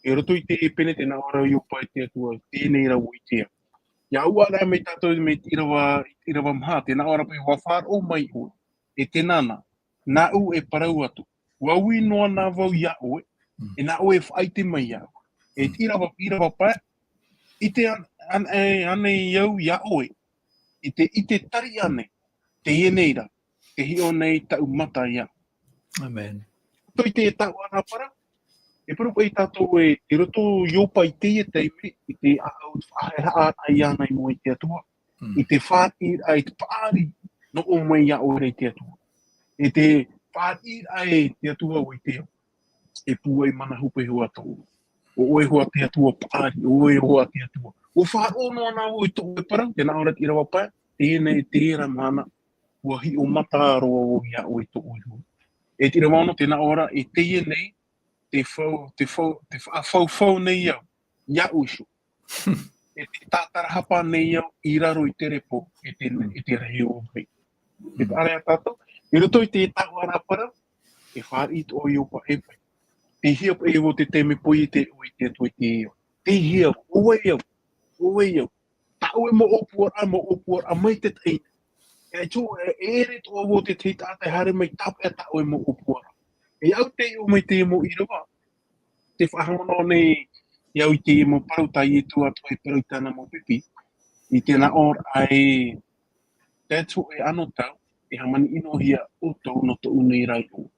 I roto i te pene tē nā ʻō ra Iopa i te Atua, teie nei rā ua ʻite au. Ia ʻua ʻaraʻa mai tātou mai te ʻīrava, ʻīrava maha, tē nā ʻō ra paʻi ua faʻaroʻo mai ʻoe. E tēnā na, nāʻu e parau atu. Ua ui noa na vau iā ʻoe, Mm. e nā ʻoe e faʻaʻite mai iāʻu. E Mm. te ʻīrava, ʻīrava pae, ʻite an-, an-, e, ānei au iā ʻoe, i te, i te tari ānei, teie nei rā, tē hiʻo nei taʻu mata iāʻu. Amen. Tō i te taʻu ʻana parau, e parau paʻi tātou ē, i roto Iopa i teie taime, i te ʻāʻau faʻahaʻehaʻa iāna i mua i te Atua. Mm. I te fāriʻiraʻa, i te paʻari, nō ʻō mai iā ʻoe ra i te Atua. E te fāriʻiraʻa e te Atua ua ʻite au. E pūai mana hope hoʻi tō. ʻO ʻoe hoʻi te Atua paʻari, ʻo ʻoe hoʻi te Atua. ʻUa faʻaroʻo noa na vau i tō ʻoe parau, tē nā ʻō ra te ʻīrava pae, teie nei, teie rā mahana, ʻua hiʻo mata roa vau iā ʻoe i tō ʻoe huru. E te ʻīrava ono, tē nā ʻō ra, e teie nei, te fau, te fau, te faʻafaufau nei au, iāʻu iho. E te tātarahapa nei au i raro i te repo, e te, e te rahi o vai. E taʻa ra ia tātou, i roto i te taʻu ʻana parau, e fāriʻi atoʻa Iopa e paʻi. Tei hea paʻi vau te taime poi i te, ʻoe i te Atua i te io. Tei hea, ʻo vai au, ʻo vai au. Tā ʻoe mau ʻōpuaraʻa, mau ʻōpuaraʻa mai te tahi. E tō, e, e ʻere atoʻa vau te tahi taʻata e haere mai tāpeʻa tā ʻoe mau ʻōpuaraʻa. E au tei ʻō mai te mau ʻīrava. Tē faʻahaʻamanaʻo nei au i te mau parau tā Ietu atoʻa e parau i tāna mau pipi. I te nā ʻō ra e, tae atu e anotau, e hāmani ʻino hia ʻoutou nō tōʻu nei ra iʻoa.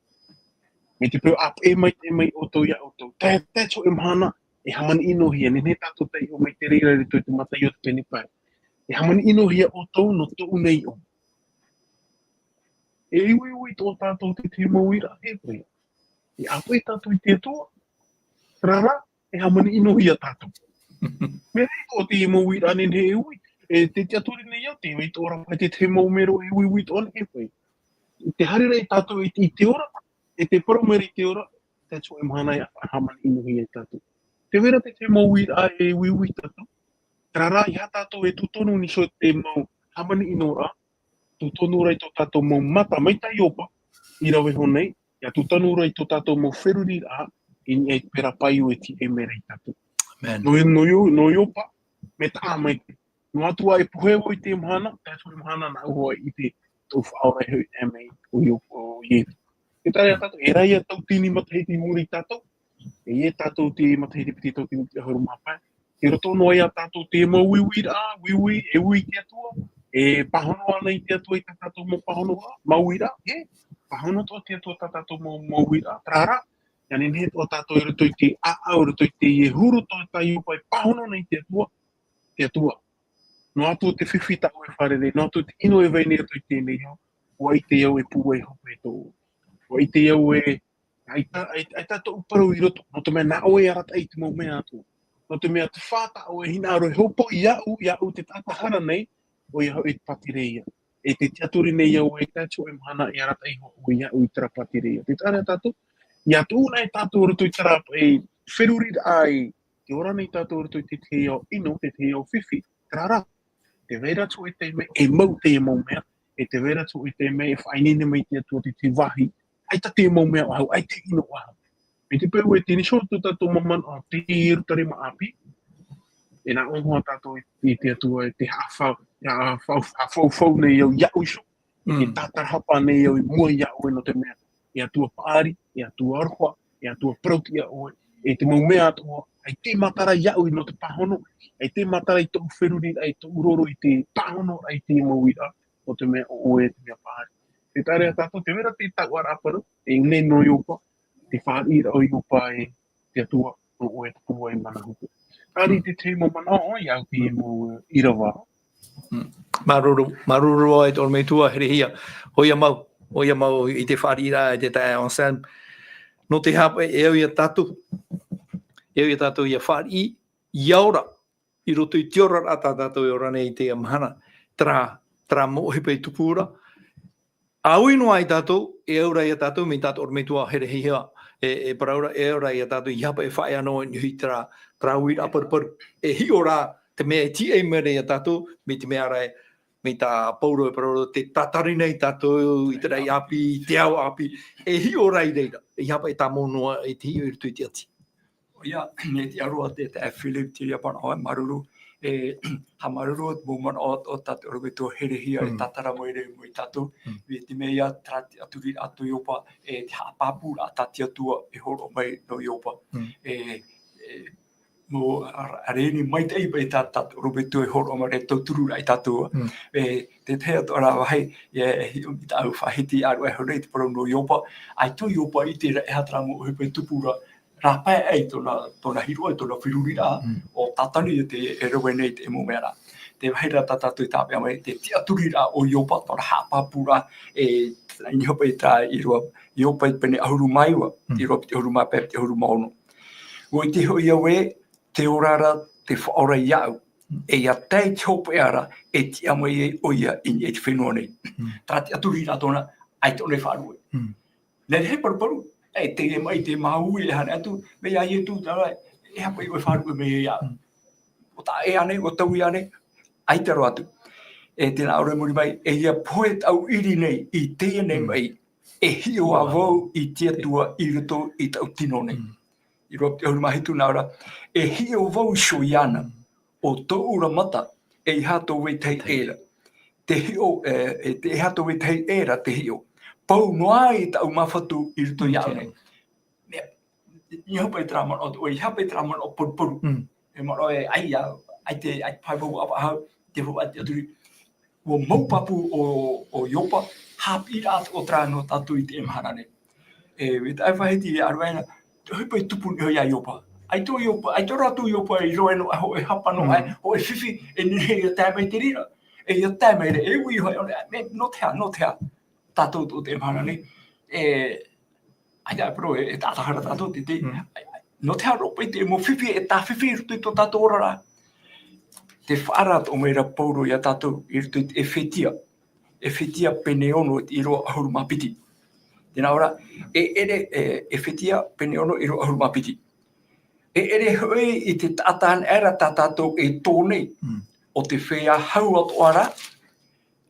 Mai te peu ʻāpeʻe mai te, mai ʻoutou iā ʻoutou. Tae, tae atu e mahana, e hāmani ʻino hia, nehenehe tātou taiʻo mai te reira i roto i te Mataio te pene pae. E hāmani ʻino hia ʻoutou nō tōʻu nei iʻoa. E uiui tō tātou te, te mau uiraʻa, e paʻi. E ʻāpeʻe tātou i te Atua. Terā rā, e hāmani ʻino hia tātou. Mea rahi atoʻa te mau uiraʻa nehenehe e ui. E te, te tiʻaturi nei au, tē vai atoʻa ra paʻi te, te mau mero e uiui atoʻa nei, e paʻi. I te haere ra ia tātou i te, i te ora, e te parau mai ra i te ora, tae atu e mahana e hāmani ʻino hia ia tātou. Tē vai ra te, te mau uiraʻa e uiui tātou. Terā rā, ʻeiaha tātou e tūtonu i niʻa iho i te mau hāmani ʻino ra, tūtonu ra i tō tātou mau mata mai tā Iopa, i rave iho nei, ʻia tūtonu ra i tō tātou mau feruriraʻa, i niʻa i te peu ra paʻi ʻoe e tiʻa mai ra ia tātou. Amen. Nō, nō Io-, nō Iopa, mea taʻa maitaʻi. Noa atu ā e pohe vau i teie mahana, tae atu i mahana nāʻu hoʻi i te, tōʻu Faʻaora e hoʻi mai, ʻo Io-, ʻo Ietu. E taʻa ra ia tātou, e rave ia tauatini matahiti i muri ia tātou, e ia tātou te matahiti piti tauatini piti ʻahuru mā pae. I roto noa ia tātou te mau uiuiraʻa, uiui, e ui i te Atua, e pāhono ana i te Atua i tā tātou mau pāhonoraʻa, mau uiraʻa, e pāhono atoʻa te Atua tā tātou mau, mau uiraʻa, terā rā, ʻia nehenehe atoʻa tātou i roto i te ʻāʻau, i roto i teie huru atoʻa tā Iopa e pāhono nei i te Atua, te Atua. Noa atu te fifi tā ʻoe e fārerei, noa atu te ʻino e vai nei i roto i teie nei ao, ʻua ʻite au e pūai hope tō. ʻUa ʻite au e, ʻaita, ʻaita, ʻaita tōʻu parau i roto, nō te mea nā ʻoe e arataʻi i te mau mea atoʻa. Nō te mea te fā tā ʻoe e hinaʻaro e hōpoi iāʻu, iāʻu te taʻata hara nei, ʻoia hoʻi te pātireia. E te tiʻaturi nei au e tae atu e mahana e arataʻi hoʻi iāʻu i terā pātireia. Te taʻa ra ia tātou, ʻia tuʻu na e tātou i roto i terā, e feruriraʻa i te ora nei tātou i roto i te tahi ao ʻino, te tahi ao fifi, terā rā. Tē vai ra atu e taime e mau teie mau mea, e tē vai ra atu e taime e faʻaineine mai te Atua i te vāhi, ʻaita te mau mea ʻahu, ʻaita te ʻino ʻahu. Mai te peu ē tē nī iho tō tātou mau manaʻo, te Ierutarema ʻāpī, e nā ʻō hoʻi tātou i, i te Atua, e te haʻafau, haʻafau, haʻafaufau nei au iāʻu iho, e te Mm. tātarahapa nei au i mua iā ʻoe nō te mea, e Atua paʻari, e Atua aroha, e Atua parauti iā ʻoe, e te mau mea atoʻa, ʻaita e matara iāʻu nō te pāhono, ʻaita e matara i tōʻu feruriraʻa, i tōʻu roro i te pāhono, i te mau uiraʻa, nō te mea ʻo ʻoe te mea paʻari. Te taʻa ra tātou, te mea ra te tauʻaraʻa parau, e ʻō nei nō Ioba, te fāriʻiraʻa o Ioba e te Atua, nō ʻoe te pūai mana hope. Tārī te tahi mau manaʻo, ʻoia au te mau ʻīrava. Mm. Māuruuru, māuruuru e te ʻorometua herehia. ʻOia mau, ʻoia mau i te fāriʻiraʻa, i te taeaʻe Anselme. Nō te hapa, e au iā tātou, e au iā tātou ʻia fāriʻi, ʻia ora, i roto i te oraraʻa tā tātou e ora nei i teie mahana, terā, terā mau ʻohipa i tupu ra, ʻāuī noa ai tātou, e au ra iā tātou, mai tā te ʻorometua herehia, e, e parau ra, e au ra iā tātou, ʻeiaha paʻi e faʻaea noa i niʻa i terā, terā uiraʻa paruparu. E hiʻo ra, te mea e tīaʻi mai ra iā tātou, mai te mea ra e, mai tā Paulo e parau ra, tē tātari nei tātou i te raʻi ʻāpī, i te ao ʻāpī, e hiʻo ra i reira, ʻeiaha paʻi tāmau noa i te hiʻo i roto i te ʻati. ʻOia, e tiʻa roa te, te Philip, te reira manaʻo, māuruuru, e, haʻamāuruuru, mau manaʻo o tā te ʻorometua herehia, e Mm. tātara mai ra mai tātou, Mm. mai te mea ia, terā tiʻaturiraʻa tō Ioba, e te haʻapāpūraʻa tā te Atua e hōroʻa mai nō Ioba. Mm. E, e, mau, a, a rēni maitaʻi paʻi tā, tā te ʻorometua e hōroʻa mai ra e tauturu ra iā tātou. Mm. E, te tahi atoʻa ra vāhi, e, e hiʻo mai tāʻu faʻahiti ʻāruʻe iho nei te parau nō Ioba, ʻaita ʻo Ioba i ʻite ra e aha terā mau ʻohipa e tupu ra, rāpae ai tōna, tōna hiroʻa, tōna feruriraʻa, Mm. ʻo Satani ia tē, e rave nei i te mau mea ra. Te vāhi ra tā tātou i tāpeʻa mai, te tiʻaturiraʻa o Ioba, tōna haʻapāpūraʻa, e, i niʻa hoʻi i terā ʻīrava, Ioba pene ʻahuru mā iva, Mm. ʻīrava piti ʻahuru mā pae, piti ʻahuru mā ono. ʻUa ʻite hoʻi au ē, te ora ra, te Faʻaora iāʻu, Mm. e ʻia tae i te hopeʻa ra, e tiʻa mai ai ʻoia i niʻa i te fenua nei. Mm. Terā tiʻaturiraʻa tōna, ʻaita ʻōna e faʻaruʻe. Mm. Nā reira e paruparu, e teie maʻi, te māuiui e haere atu, mai iā Ietu, terā, e aha paʻi ʻoe e faʻaruʻe mai iāʻu. Mm. ʻO taʻa ʻē ānei, ʻo taui ānei, ʻaita roa atu. E tē nā ʻō ra i muri mai, e ʻia pohe tāʻu ʻiri nei, i teie nei Mm. maʻi, e hiʻo ā vau i te Atua i roto i tāʻu tino nei. Mm. ʻĪrava piti ʻahuru mā hitu nā ʻō ra, e hiʻo vau iho iāna, ʻo tōʻu ra mata, e ʻeiaha tō vetahi ʻē ra. Te hiʻo, e, e te ʻeiaha tō vetahi ʻē ra te hiʻo. Pau noa ai tāʻu māfatu i roto iāʻu nei. Mea, i niʻa hoʻi paʻi terā manaʻo, ʻoia hoʻi paʻi terā manaʻo paruparu. Mm. E manaʻo e, ʻaita, ʻaita, ʻaita paʻi vau ʻapaʻahau, te vau ʻaita tiʻaturi. ʻUa mau pāpū ʻo, ʻo Ioba, haʻapiʻiraʻa atoʻa terā nō tātou i teie mahana nei. E, mai tā ʻoe faʻahiti e ʻāruʻe na, te ʻohipa e tupu i niʻa iho iā Ioba. ʻAita ʻo Ioba, ʻaita roa atu ʻo Ioba i roaʻa noa hōʻē hapa noa, Mm. hōʻē fifi, e nehenehe ʻia tae mai te reira. E ʻia tae mai ra, e ui iho, e ʻore, mea, nō te aha, nō te aha. Tātou atoʻa i teie mahana nei. E, ʻaita e parau, e, e taʻata hara tātou te, te, Mm. ʻaita, ʻaita, nō te aha roa paʻi te mau fifi, e tāfifi i roto i tō tātou oraraʻa. Tē faʻaara atoʻa mai ra Paulo iā tātou i roto i te ʻEfetia. ʻEfetia pene ono i te ʻīrava ʻahuru mā piti. Tē nā ʻō ra, e ʻere, e, ʻEfetia pene ono ʻīrava ʻahuru mā piti. E ʻere hoʻi i te taʻata anaʻe ra tā tātou e tō nei, Mm. ʻo te feiā hau atoʻa ra,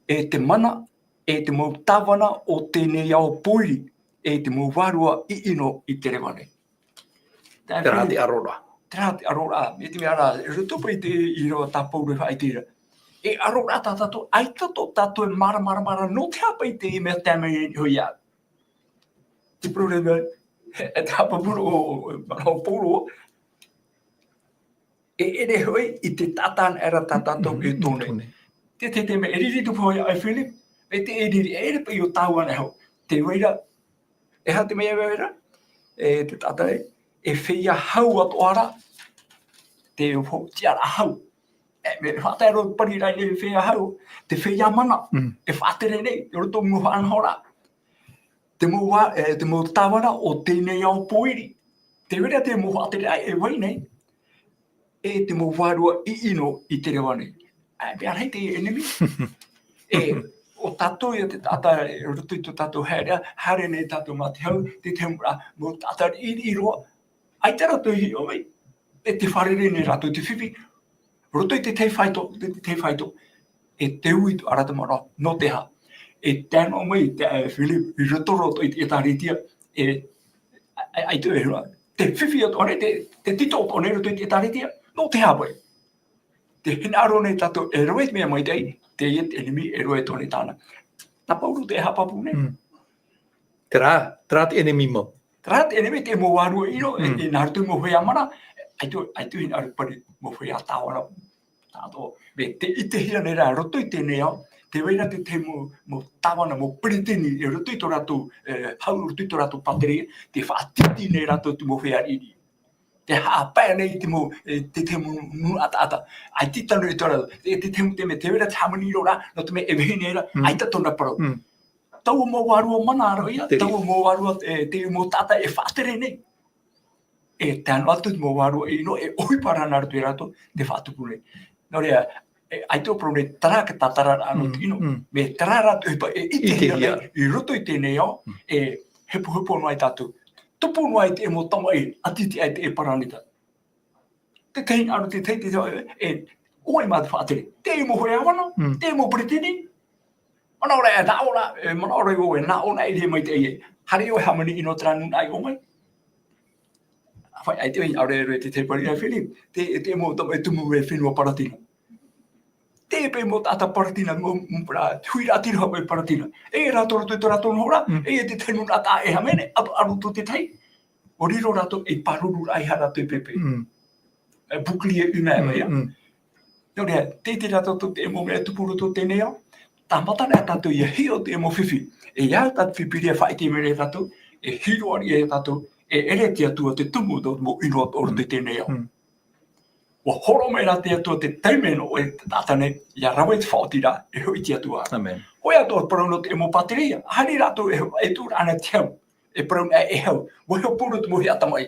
e te mana, e te mau tāvana o teie nei ao pōiri, e te mau vārua ʻiʻino i te reva nei. Terā te ʻaroraʻa. Terā te ʻaroraʻa. Mai te mea ra, i roto paʻi i te ʻīrava tā Paulo e faʻaʻite ra. E ʻaroraʻa tā tātou, ʻaita tō tātou e māramarama ra, nō te aha paʻi te mea tae mai iho iāʻu. Te problema, e te haʻapāpūraʻa o, o, o, o Paulo, e ʻere hoʻi i te taʻata anaʻe ra tā tātou e tō nei. Tō nei. Te, te, te mea e riri atu paʻi iā ʻoe Philip, e te e riri, e ʻere paʻi ʻo tāua anaʻe hoʻi. Te reira, e aha te mea e vai ra? E te taʻata nei, e feiā hau atoʻa ra, te ho-, tiʻaraʻa hau. E, mea faʻatae roa pariraʻa i te feiā hau, te feiā mana, Mm. e faʻatere nei, i roto mau faʻanahoraʻa. Te mau vā-, e, te mau tāvana o teie nei ao pōiri. Te reira te mau faʻatere e vai nei. E te mau vārua ʻiʻino i te reva nei. E, mea rahi te enemy. E, ʻo tātou ia te taʻata, i roto i tō tātou haereʻa, haere nei tātou mā te hau, te, te mau, mau taʻata riʻiriʻi roa. ʻAita rātou i hiʻo mai. E tē fārerei nei rātou te fifi. Roto i te tahi faito, te, te tahi faito. E te ui tō ʻarata manaʻo, nō te aha. E tae noa mai te, e, Philip, i roto, roto i te ʻĒtārētia, e, a, a, ʻaita e hura. Te fifi atoʻa nei, te, te tito atoʻa nei roto i te ʻĒtārētia, nō te aha paʻi. Te hinaʻaro nei tātou e roa i te mea maitaʻi, teie te ʻenemi e roa atoʻa nei tāna. Nā Pauro te haʻapāpū nei. Mm. Terā, terā te ʻenemi mau. Terā te ʻenemi te mau vārua ʻino, e, Mm. e nā roto i mau feiā mana, ʻaita, ʻaita hinaʻaro pari mau feiā tāvana. Tātou, me te ʻitehia nei rā roto i teie nei ao, tē vai ra te tahi mau, mau tāvana, mau peretiteni, e roto i tō rātou, e, hau roto i tō rātou pātireia, tē faʻatītī nei rātou te mau feiā riʻiriʻi. Tē haʻapae nei te mau, e, te, te mau nūnaʻa taʻata. ʻAita tano i tō rātou, e, te, te, te mea, tē vai ra te hāmani roa rā, nō te mea e vahine ra, Mm. ʻaita tōna parau. Mm. Taua mau vārua mana ra ia, Te taua mau vārua, e, te mau taʻata e faʻatere nei. E tae noa atu te mau vārua ʻino, e ʻohipa ra nā roto ia rātou, tē faʻatupu nei. Nō reira, e, ʻaita ʻo Pauro nei, terā te tātararaʻa nō Mm, te ʻino, mm. me terā rā te ʻohipa, e ʻitehia ʻItehia. nei, i roto i teie nei ao, Mm. e hepohepo noa ai tātou. Tupu noa ai te mau tamaʻi, ʻati atu ai te paraneta. Te tahi aro, te tahi, te tahi, e, ʻoe mā te faʻatere. Te mau feiā mana, Mm. te mau peretiteni. Manaʻo ra e nā ʻō ra, e, manaʻo ra ʻoe e nā ʻō na e riro mai te ʻai. Haere ʻoe hāmani ʻino terā nūnaʻa i ʻō mai. ʻAita ʻoe, ʻaore roa te tahi pari ra Philip. Te, te mau tamaʻi tumu e fenua Palatina. Te pe mau taʻata Palatina, mau, mau ra, huiraʻatira hoʻi Palatina. E rātou, rātou, rātou noho ra, Mm. e te tahi nūnaʻa taʻa e hāmani, aro, aro tō te tahi. ʻO riro rātou ei pāruru ra, ʻeiaha rātou e pēpē. Mm. E bouclier humain, Mm, ia. mm. Nō reira, tē ʻite ra tātou te mau mea e tupu roto i teie nei ao. Tāmata nei tātou ʻia hiʻo te mau fifi. E ʻia tā te Pīpīria e faʻaʻite mai ra ia tātou, e hiroʻa ia tātou, e ʻere te Atua te tumu nō te mau ʻino o roto i teie nei ao. Mm. ʻUa hōroʻa mai ra te Atua te taime nō ʻoe te taʻata nei, ʻia rave i te faʻaotiraʻa, e hoʻi te Atua. Amen. Hōʻē atoʻa parau nō te mau pātireia, haere rātou e, e tuʻu ra ana te hau, e parau nei e hau, ʻua hiʻo pūrū te mau hiʻa tamaʻi.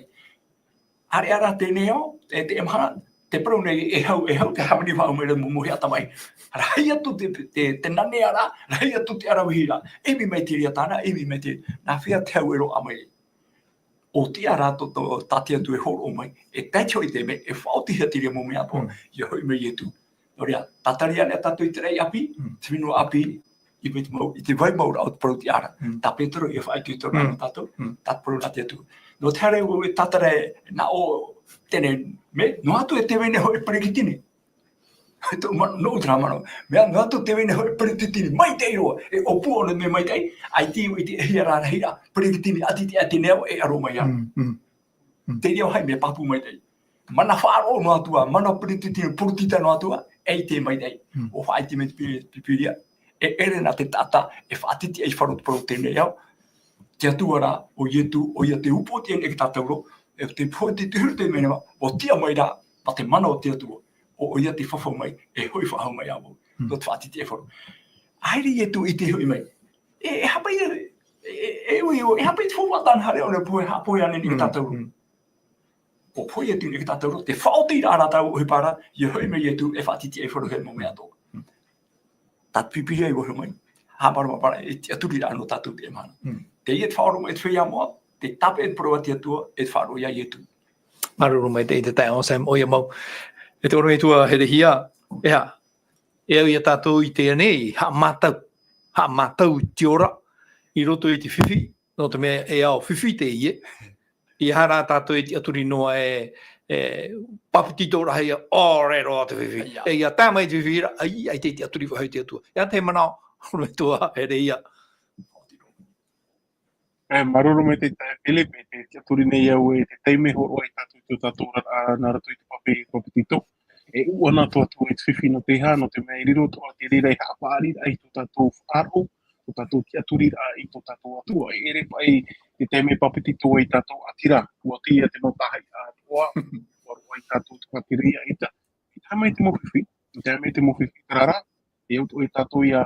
ʻAreʻa rā teie nei ao, e te mahana, te parau nei e hau, e hau, te hāmani faʻahou mai ra mau, mau hiʻa tamaʻi. Rahi atu te, te, te nanea ra, rahi atu te ʻaravihi ra, ʻimi mai te reira tāna, ʻimi mai te, nā hea te hau e roaʻa mai. ʻO te ʻara tō, tō, tā te Atua e hōroʻa mai, e tae atu i te mea, e faʻaotihia te reira mau mea atoʻa, Mm. ʻia hoʻi mai Ietu. Nō reira, tātari anaʻe tātou i te raʻi ʻāpī, Mm. te fenua ʻāpī, i te mau, i te vai mau ra o te parau tiʻa ra. Mm. Tā Petero ʻia faʻaitoito ra Mm. nō tātou, Mm. tā te parau nā te Atua. Nō te aha ra ʻoe e tātara e nā ʻō teie nei mea, noa atu e tē vai nei hoʻi peretiteni. Tō ma-, nō te manaʻo. Mea, noa atu tē vai nei hoʻi peretiteni maitaʻi roa, e ʻōpū ʻōna mea maitaʻi, ʻaita i te hia rā rahi ra, peretiteni ʻati atu i teie nei ao e aro mai ā. Mm, mm. Mm. Te reira ʻoe e mea pāpū maitaʻi. Mana faʻaroʻo noa atu ā, mana peretiteni, peretiteni noa atu ā, e ʻite maitaʻi. Mm. ʻUa faʻaʻite mai te Pī-, Pīpīria, e ʻere nā te taʻata, e faʻatitiʻaifaro te parau teie nei ao. Te Atua rā, ʻo Ietu, ʻoia tē upoʻotiʻa nei ia tātou ra, e te pohe te huru te mea, ʻua tiʻa mai rā, mā te mana o te Atua, ʻo, ʻoia tē fafau mai, e hoʻi faʻahou mai ā vau, Mm. nō te faʻatitiʻaifaro. ʻAita Ietu i te hoʻi mai. E, e hāpai, e, e, e ui, e hāpai te faufaʻa tāna haere ʻōna e pohe, haʻapohe anaʻe nei ia Mm, tātou ra. mm. ʻUa pohe Ietu nei ia tātou ra, te faʻaotiraʻa rā tāua ʻohipa ra, ʻia hoʻi mai Ietu e faʻatitiʻaifaro i te mau mea atoʻa. Mm. Tā te Pīpīria e ʻua hiʻo mai, haʻamārama parau, e tiʻaturi ra nō tātou teie mahana. Mm. Teie te faʻaroʻo mai te feiā moʻa, te tāpeʻa i te parau a te Atua, e te faʻaroʻo ia Ietu. Māuruuru maitaʻi te taeaʻe Sam, ʻoia mau. E te ʻorometua Herehia, e aha, e au ia tātou i teie nei, haʻamātau, haʻamātau i te ora, i roto i te fifi, nō te mea e ao fifi teie, ʻeiaha rā tātou e tiʻaturi noa e, e, papetitoraʻa ia, ʻaore roa te fifi. ʻAita. E ʻia tae mai te fifi ra, ʻaita, ʻaita e tiʻaturi faʻahou i te Atua. E aha te manaʻo, ʻorometua Herehia. E, māuruuru maitaʻi taeaʻe Philip, e te tiʻaturi nei au e te taime e hōroʻa ai tātou i tō tātou oraraʻa nā roto i te pape, papetito. E ʻū ana atoʻa atu i te fifi nō te aha, nō te mea e riro atoʻa te reira e haʻapaʻariraʻa i tō tātou faʻaroʻo, tō tātou tiʻaturiraʻa i tō tātou Atua. E ʻere paʻi te taime e papetito ai tātou ʻati ra, ʻua ʻite ia te mau tāhaʻi atoʻa, ʻua roaʻa ai tātou te pātireia ʻaita. I tae mai te mau fifi, i tae mai te mau fifi, terā rā, e au atoʻa ia tātou ʻia,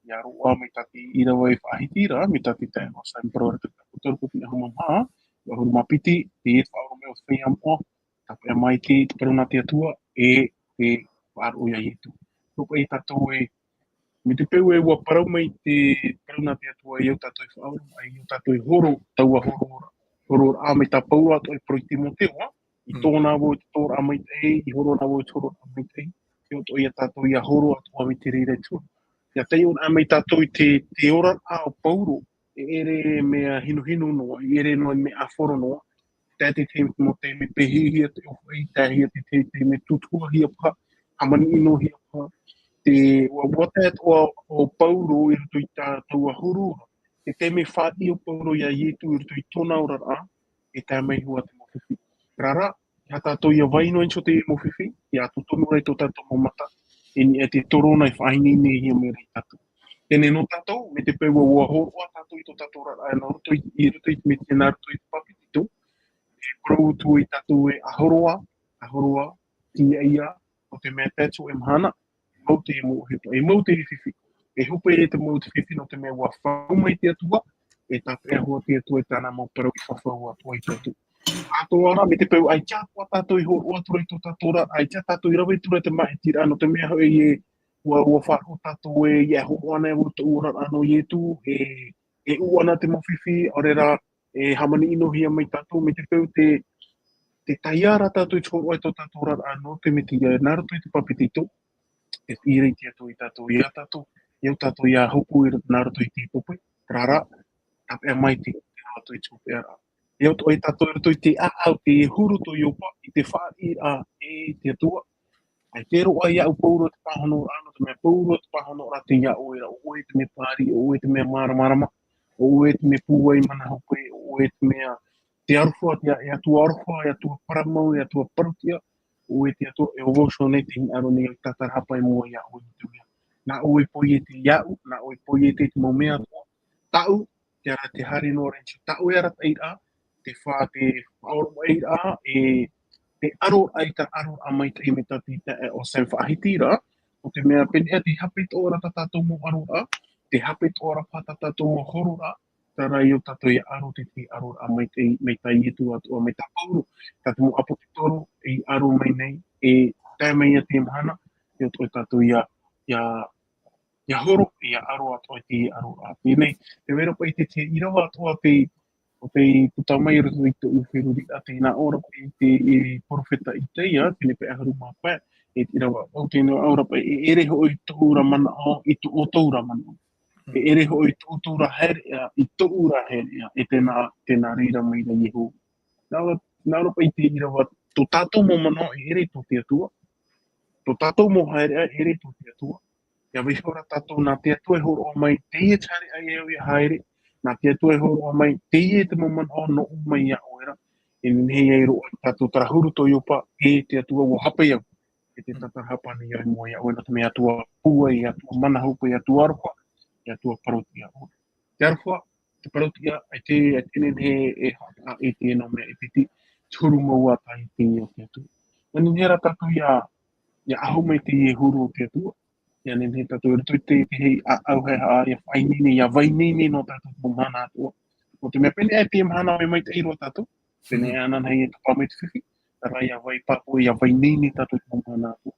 ʻia roaʻa mai tā te ʻīrava e faʻahiti ra, mai tā te taeaʻe Sam e parau ra te taʻatoʻa, toru piti ʻahuru mā maha, ʻahuru mā piti, teie te faʻaroʻo mai o te feiā moʻa, tāpeʻa mai te, te parau nā te Atua, e te faʻaroʻo ia Ietu. Nō paʻi tātou e, mai te peu ē ʻua parau mai te parau nā te Atua, e au tātou e faʻaroʻo, e au tātou e horo, taua horo, hororaʻa mai tā Pauro atoʻa e parau i Timoteo, ā, i Mm. tō nā vau i te tōraʻa maitaʻi, i horo nā vau i te hororaʻa maitaʻi, e au atoʻa ia tātou ʻia horo atoʻa mai te reira i te huru. ʻIa taiʻo anaʻe mai tātou i te, te oraraʻa o Pauro, e ʻere mea hinuhinu noa, e ʻere noa mea ʻāfaro noa, tae te tahi mau taime pēhēhia te ʻōfaʻi, tae hia te tahi mau taime tūtuhia paha, hāmani ʻino hia paha, te ua, ua tae atoʻa o Pauro i roto i tā taua huru, te taime fāriʻi o Pauro iā Ietu i roto i tōna oraraʻa, e tae mai hoʻi te mau fifi. Terā rā, ia tātou ia vai noa iho te mau fifi, ia totonu ai tō tātou mau mata, e niʻa i te torona e faʻaineine hia mai ra ia tātou. Teie nei nō tātou, mai te peu ua, ua hōroʻa tātou i tō tātou oraraʻa, nā roto i, i roto i te Mesia, nā roto i te Pāpetito, e parau atu ia tātou ē, ʻa hōroʻa, ʻa hōroʻa, tīaʻi, ʻo te mea tae atu e mahana, e mau te mau ʻohipa, e mau te fifi, e hope e te mau te fifi nō te mea ua fāriʻi mai te Atua, e tāpeʻa hoʻi te Atua i tāna mau parau i fafau atu ai tātou. ʻAtoʻa rā, mai te peu ʻaita atoʻa tātou i hōroʻa atu ra i tō tātou oraraʻa, ʻaita tātou i rave atu ra i te māʻitiraʻa, nō te mea hoʻi ē, ua, ua faʻaroʻo tātou ē, ia hōroʻa nei au i tōʻu oraraʻa nō Ietu, e, e ʻū ana te mau fifi, ʻaore rā, e hāmani ʻino hia mai tātou, mai te peu te, te tae ra tātou i te hōroʻa i tō tātou oraraʻa nō te Mesia, nā roto i te Pāpetito, e ʻite ra te Atua ia tātou, ia tātou, ia tātou ia hopu i roto, nā roto i te pope, terā rā, tāpeʻa mai te, te roa atu i te hopeʻaraʻa. E ʻoto ai tātou i roto i te ʻāʻau, te huru tō Iopa, i te fāriʻiraʻa e te Atua. ʻAita roa iāʻu Pauro te pāhonoraʻa, nō te mea Pauro te pāhonoraʻa tei iā ʻoe ra, ʻo ʻoe te mea pāri, ʻo ʻoe te mea māramarama, ʻo ʻoe te mea pūai mana hope, ʻo ʻoe te mea te aroha, te, e Atua aroha, e Atua parau mau, e Atua parauʻtiʻa, ʻo ʻoe te Atua e ʻo vau Sione tei hinaʻaro nei au tātarahapa i mua iā ʻoe nō te mea. Nā ʻoe e poiete iāʻu, nā ʻoe e poiete i te mau mea atoʻa. Tāʻu, te ara, te haere noa ra i te, tā ʻoe arataʻiraʻa, te fā, te faʻaoromaʻiraʻa, e, te aro ai tā, aroraʻa maitaʻi mai tā te, tā, e, ʻo Sam faʻahiti ra, ʻo te mea pēneiaʻe te hape atoʻa ra tā tātou mau aroraʻa, te hape atoʻa ra paha tā tātou mau hororaʻa, terā rā ʻo tātou ia aro te, te aroraʻa maitaʻi, mai tā Ietu atoʻa, mai tā Pauro, tā te mau ʻāpōsetolo i aro mai nei, e tae mai ia teie mahana, ʻia ʻoto tātou ia, ia, ia horo, ia aro atoʻa i te aroraʻa. Teie nei, tē vai ra paʻi te, te ʻīrava atoʻa te, ʻo tei puta mai i roto i tōʻu feruriraʻa, tē nā ʻō ra paʻi te, e perofeta Isaia, teie pae ʻahuru mā pae, e te ʻīrava, ʻo tē nā ʻō ra paʻi, e ʻere hoʻi tōʻu ra manaʻo, i tō ʻoutou ra manaʻo. E ʻere hoʻi tō ʻoutou ra haereʻa, i tōʻu ra haereʻa, e tē nā, tē nā reira mai ra Iehova. Nā, nā ʻō ra paʻi te ʻīrava, tō tātou mau manaʻo e ʻere tō te Atua. Tō tātou mau haereʻa e ʻere tō te Atua. ʻIa vaiiho ra tātou, nā te Atua e hōroʻa mai, teie te haereʻa e au ʻia haere, nā te Atua e hōroʻa mai, teie te mau manaʻo nōʻu mai iā ʻoe ra. E nehenehe ia roaʻa tātou, terā huru tō Iopa, e te Atua ʻua hape au. E te tātarahapa nei au i mua iā ʻoe, nō te mea Atua pūai, Atua mana hope, Atua aroha, Atua parauʻtiʻa ʻoe. Te aroha, te parauʻtiʻa, ʻaita, ʻaita e nehenehe e haʻapaʻo i te nō mea e piti, te huru mau ā tā i te, o te Atua. ʻIa nehenehe rā tātou ia, ia ʻahu mai teie huru o te Atua. ʻIa nehenehe tātou i roto i te, te hei ʻāʻau haʻehaʻa, ia faʻaineine, ia vai ineine noa tātou mau mahana atoʻa. Nō te mea pēneiaʻe teie mahana mea maitaʻi roa tātou, pēneiaʻe ananahi e tapā mai te fifi, terā rā ia vai pāpū, ia vai ineine tātou i te mau mahana atoʻa.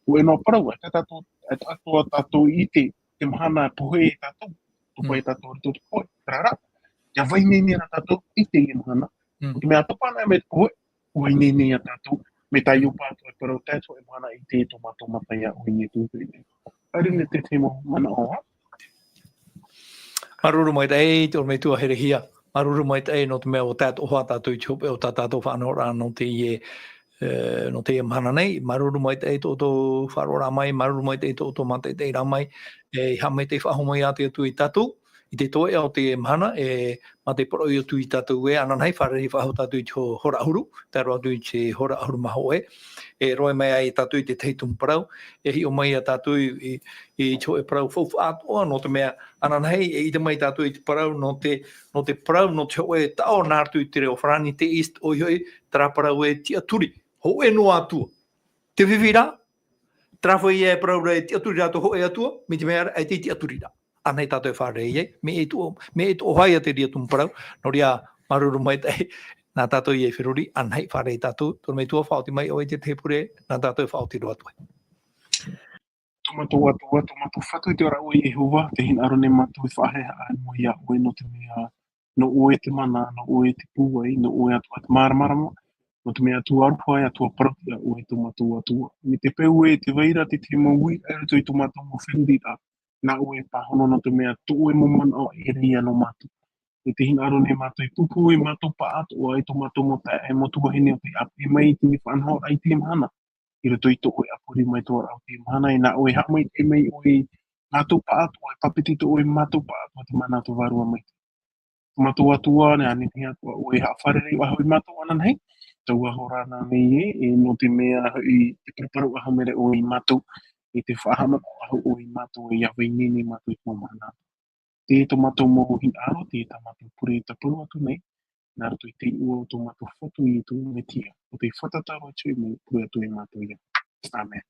Hōʻē noa parau, ʻaita tātou, ʻaita atoʻa tātou i ʻite, te mahana e pohe ia tātou, topa ia tātou i roto i te pohe, terā rā, ia vai ineine rā tātou i teie mahana. Nō te mea topa anaʻe mai te pohe, ʻua ineine ia tātou, mai tā Iopa atoʻa e parau, tae atu e mahana i te tō mātou mata iā ʻoe Ietu Mesia. Haere nei te, te mau manaʻo, ā? Māuruuru maitaʻi, te ʻorometua Herehia. Māuruuru maitaʻi nō te mea ʻua tae atoʻa hoʻi tātou i te hopeʻa o tā tātou faʻanahoraʻa nō teie, e, nō teie mahana nei. Māuruuru maitaʻi tō ʻoutou faʻaroʻoraʻa mai, māuruuru maitaʻi tō ʻoutou mātaʻitaʻiraʻa mai. E, ʻeiaha maitaʻi faʻahou mai ā te Atua ia tātou i te toeʻa o teie mahana, e, mā te poroʻi atu ia tātou ē, ananahi, fārerei faʻahou tātou i te ho-, hora ʻahuru, tae roa atu i te hora ʻahuru mā hōʻē. E roaʻa mai ai tātou i te tahi tumu parau, e hiʻo mai ā tātou i, i, i te hōʻē parau faufaʻa atoʻa, nō te mea ananahi, e ʻite mai tātou i te parau nō te, nō te parau, nō te hōʻē taʻo nā roto i te reo farāni, theist, ʻoia hoʻi, terā parau ē tiʻaturi, hōʻē noa atua. Te fifi rā, terā hoʻi e parau ra e tiʻaturi rā tō hōʻē atua, mai te mea ra, ʻaita e tiʻaturi rā. Ananahi tātou e fārerei ai, mea itoʻo, mea itoʻo hoʻi ia te reira tumu parau, nō reira, māuruuru maitaʻi, nā tātou ia feruri, ananahi fārerei tātou, te ʻorometua faʻaoti mai ʻoe i te tahi pure, nā tātou e faʻaoti roa atu ai. Tō mātou Atua, tō mātou Fatu i te ora ʻo Iehova, tē hinaʻaro nei mātou e faʻahaʻehaʻa i mua iā ʻoe nō te mea, nō ʻoe te mana, nō ʻoe te pūai, nō ʻoe atoʻa te māramarama, nō te mea Atua aroha, e Atua parauʻtiʻa ʻoe tō mātou Atua. Mai te peu ē tē vai ra te, te mau uiraʻa i roto i tō mātou mau feruriraʻa, nā ʻoe e pāhono nō te mea tō ʻoe mau manaʻo e ʻere ia nō mātou. E tē hinaʻaro nei mātou e pūpū i mātou pāʻatoʻa, i tō mātou mau taeaʻe, mau tuahine o tei ʻāpeʻe mai i te faʻanahoraʻa i teie mahana. i roto i tō ʻoe ʻāpō mai tō ʻoe raʻa i teie mahana, e nā ʻoe e haʻamaitaʻi mai ʻoe i mātou pāʻatoʻa, e pāpetitoʻi ʻoe i mātou pāʻatoʻa, te mana tō Vārua Maitaʻi. Tō mātou Atua, nā niʻa atu ā ʻoe e haʻafārerei faʻahou ia mātou ananahi, taua hora nā nei ē, e nō te mea hoʻi e paraparau faʻahou mai ra ʻoe ia mātou, e te faʻahaʻamata faʻahou ʻoe ia mātou, e ʻia vai nei nei mātou i tō mahana. Tē tō mātou mau hinaʻaro, tē tā mātou pure tāparu atu nei, nā roto i te iʻoa o tō mātou Fatu Iesu Mesia, ʻo tē fātata roa atu mai, pure atu ia mātou ia. Amen.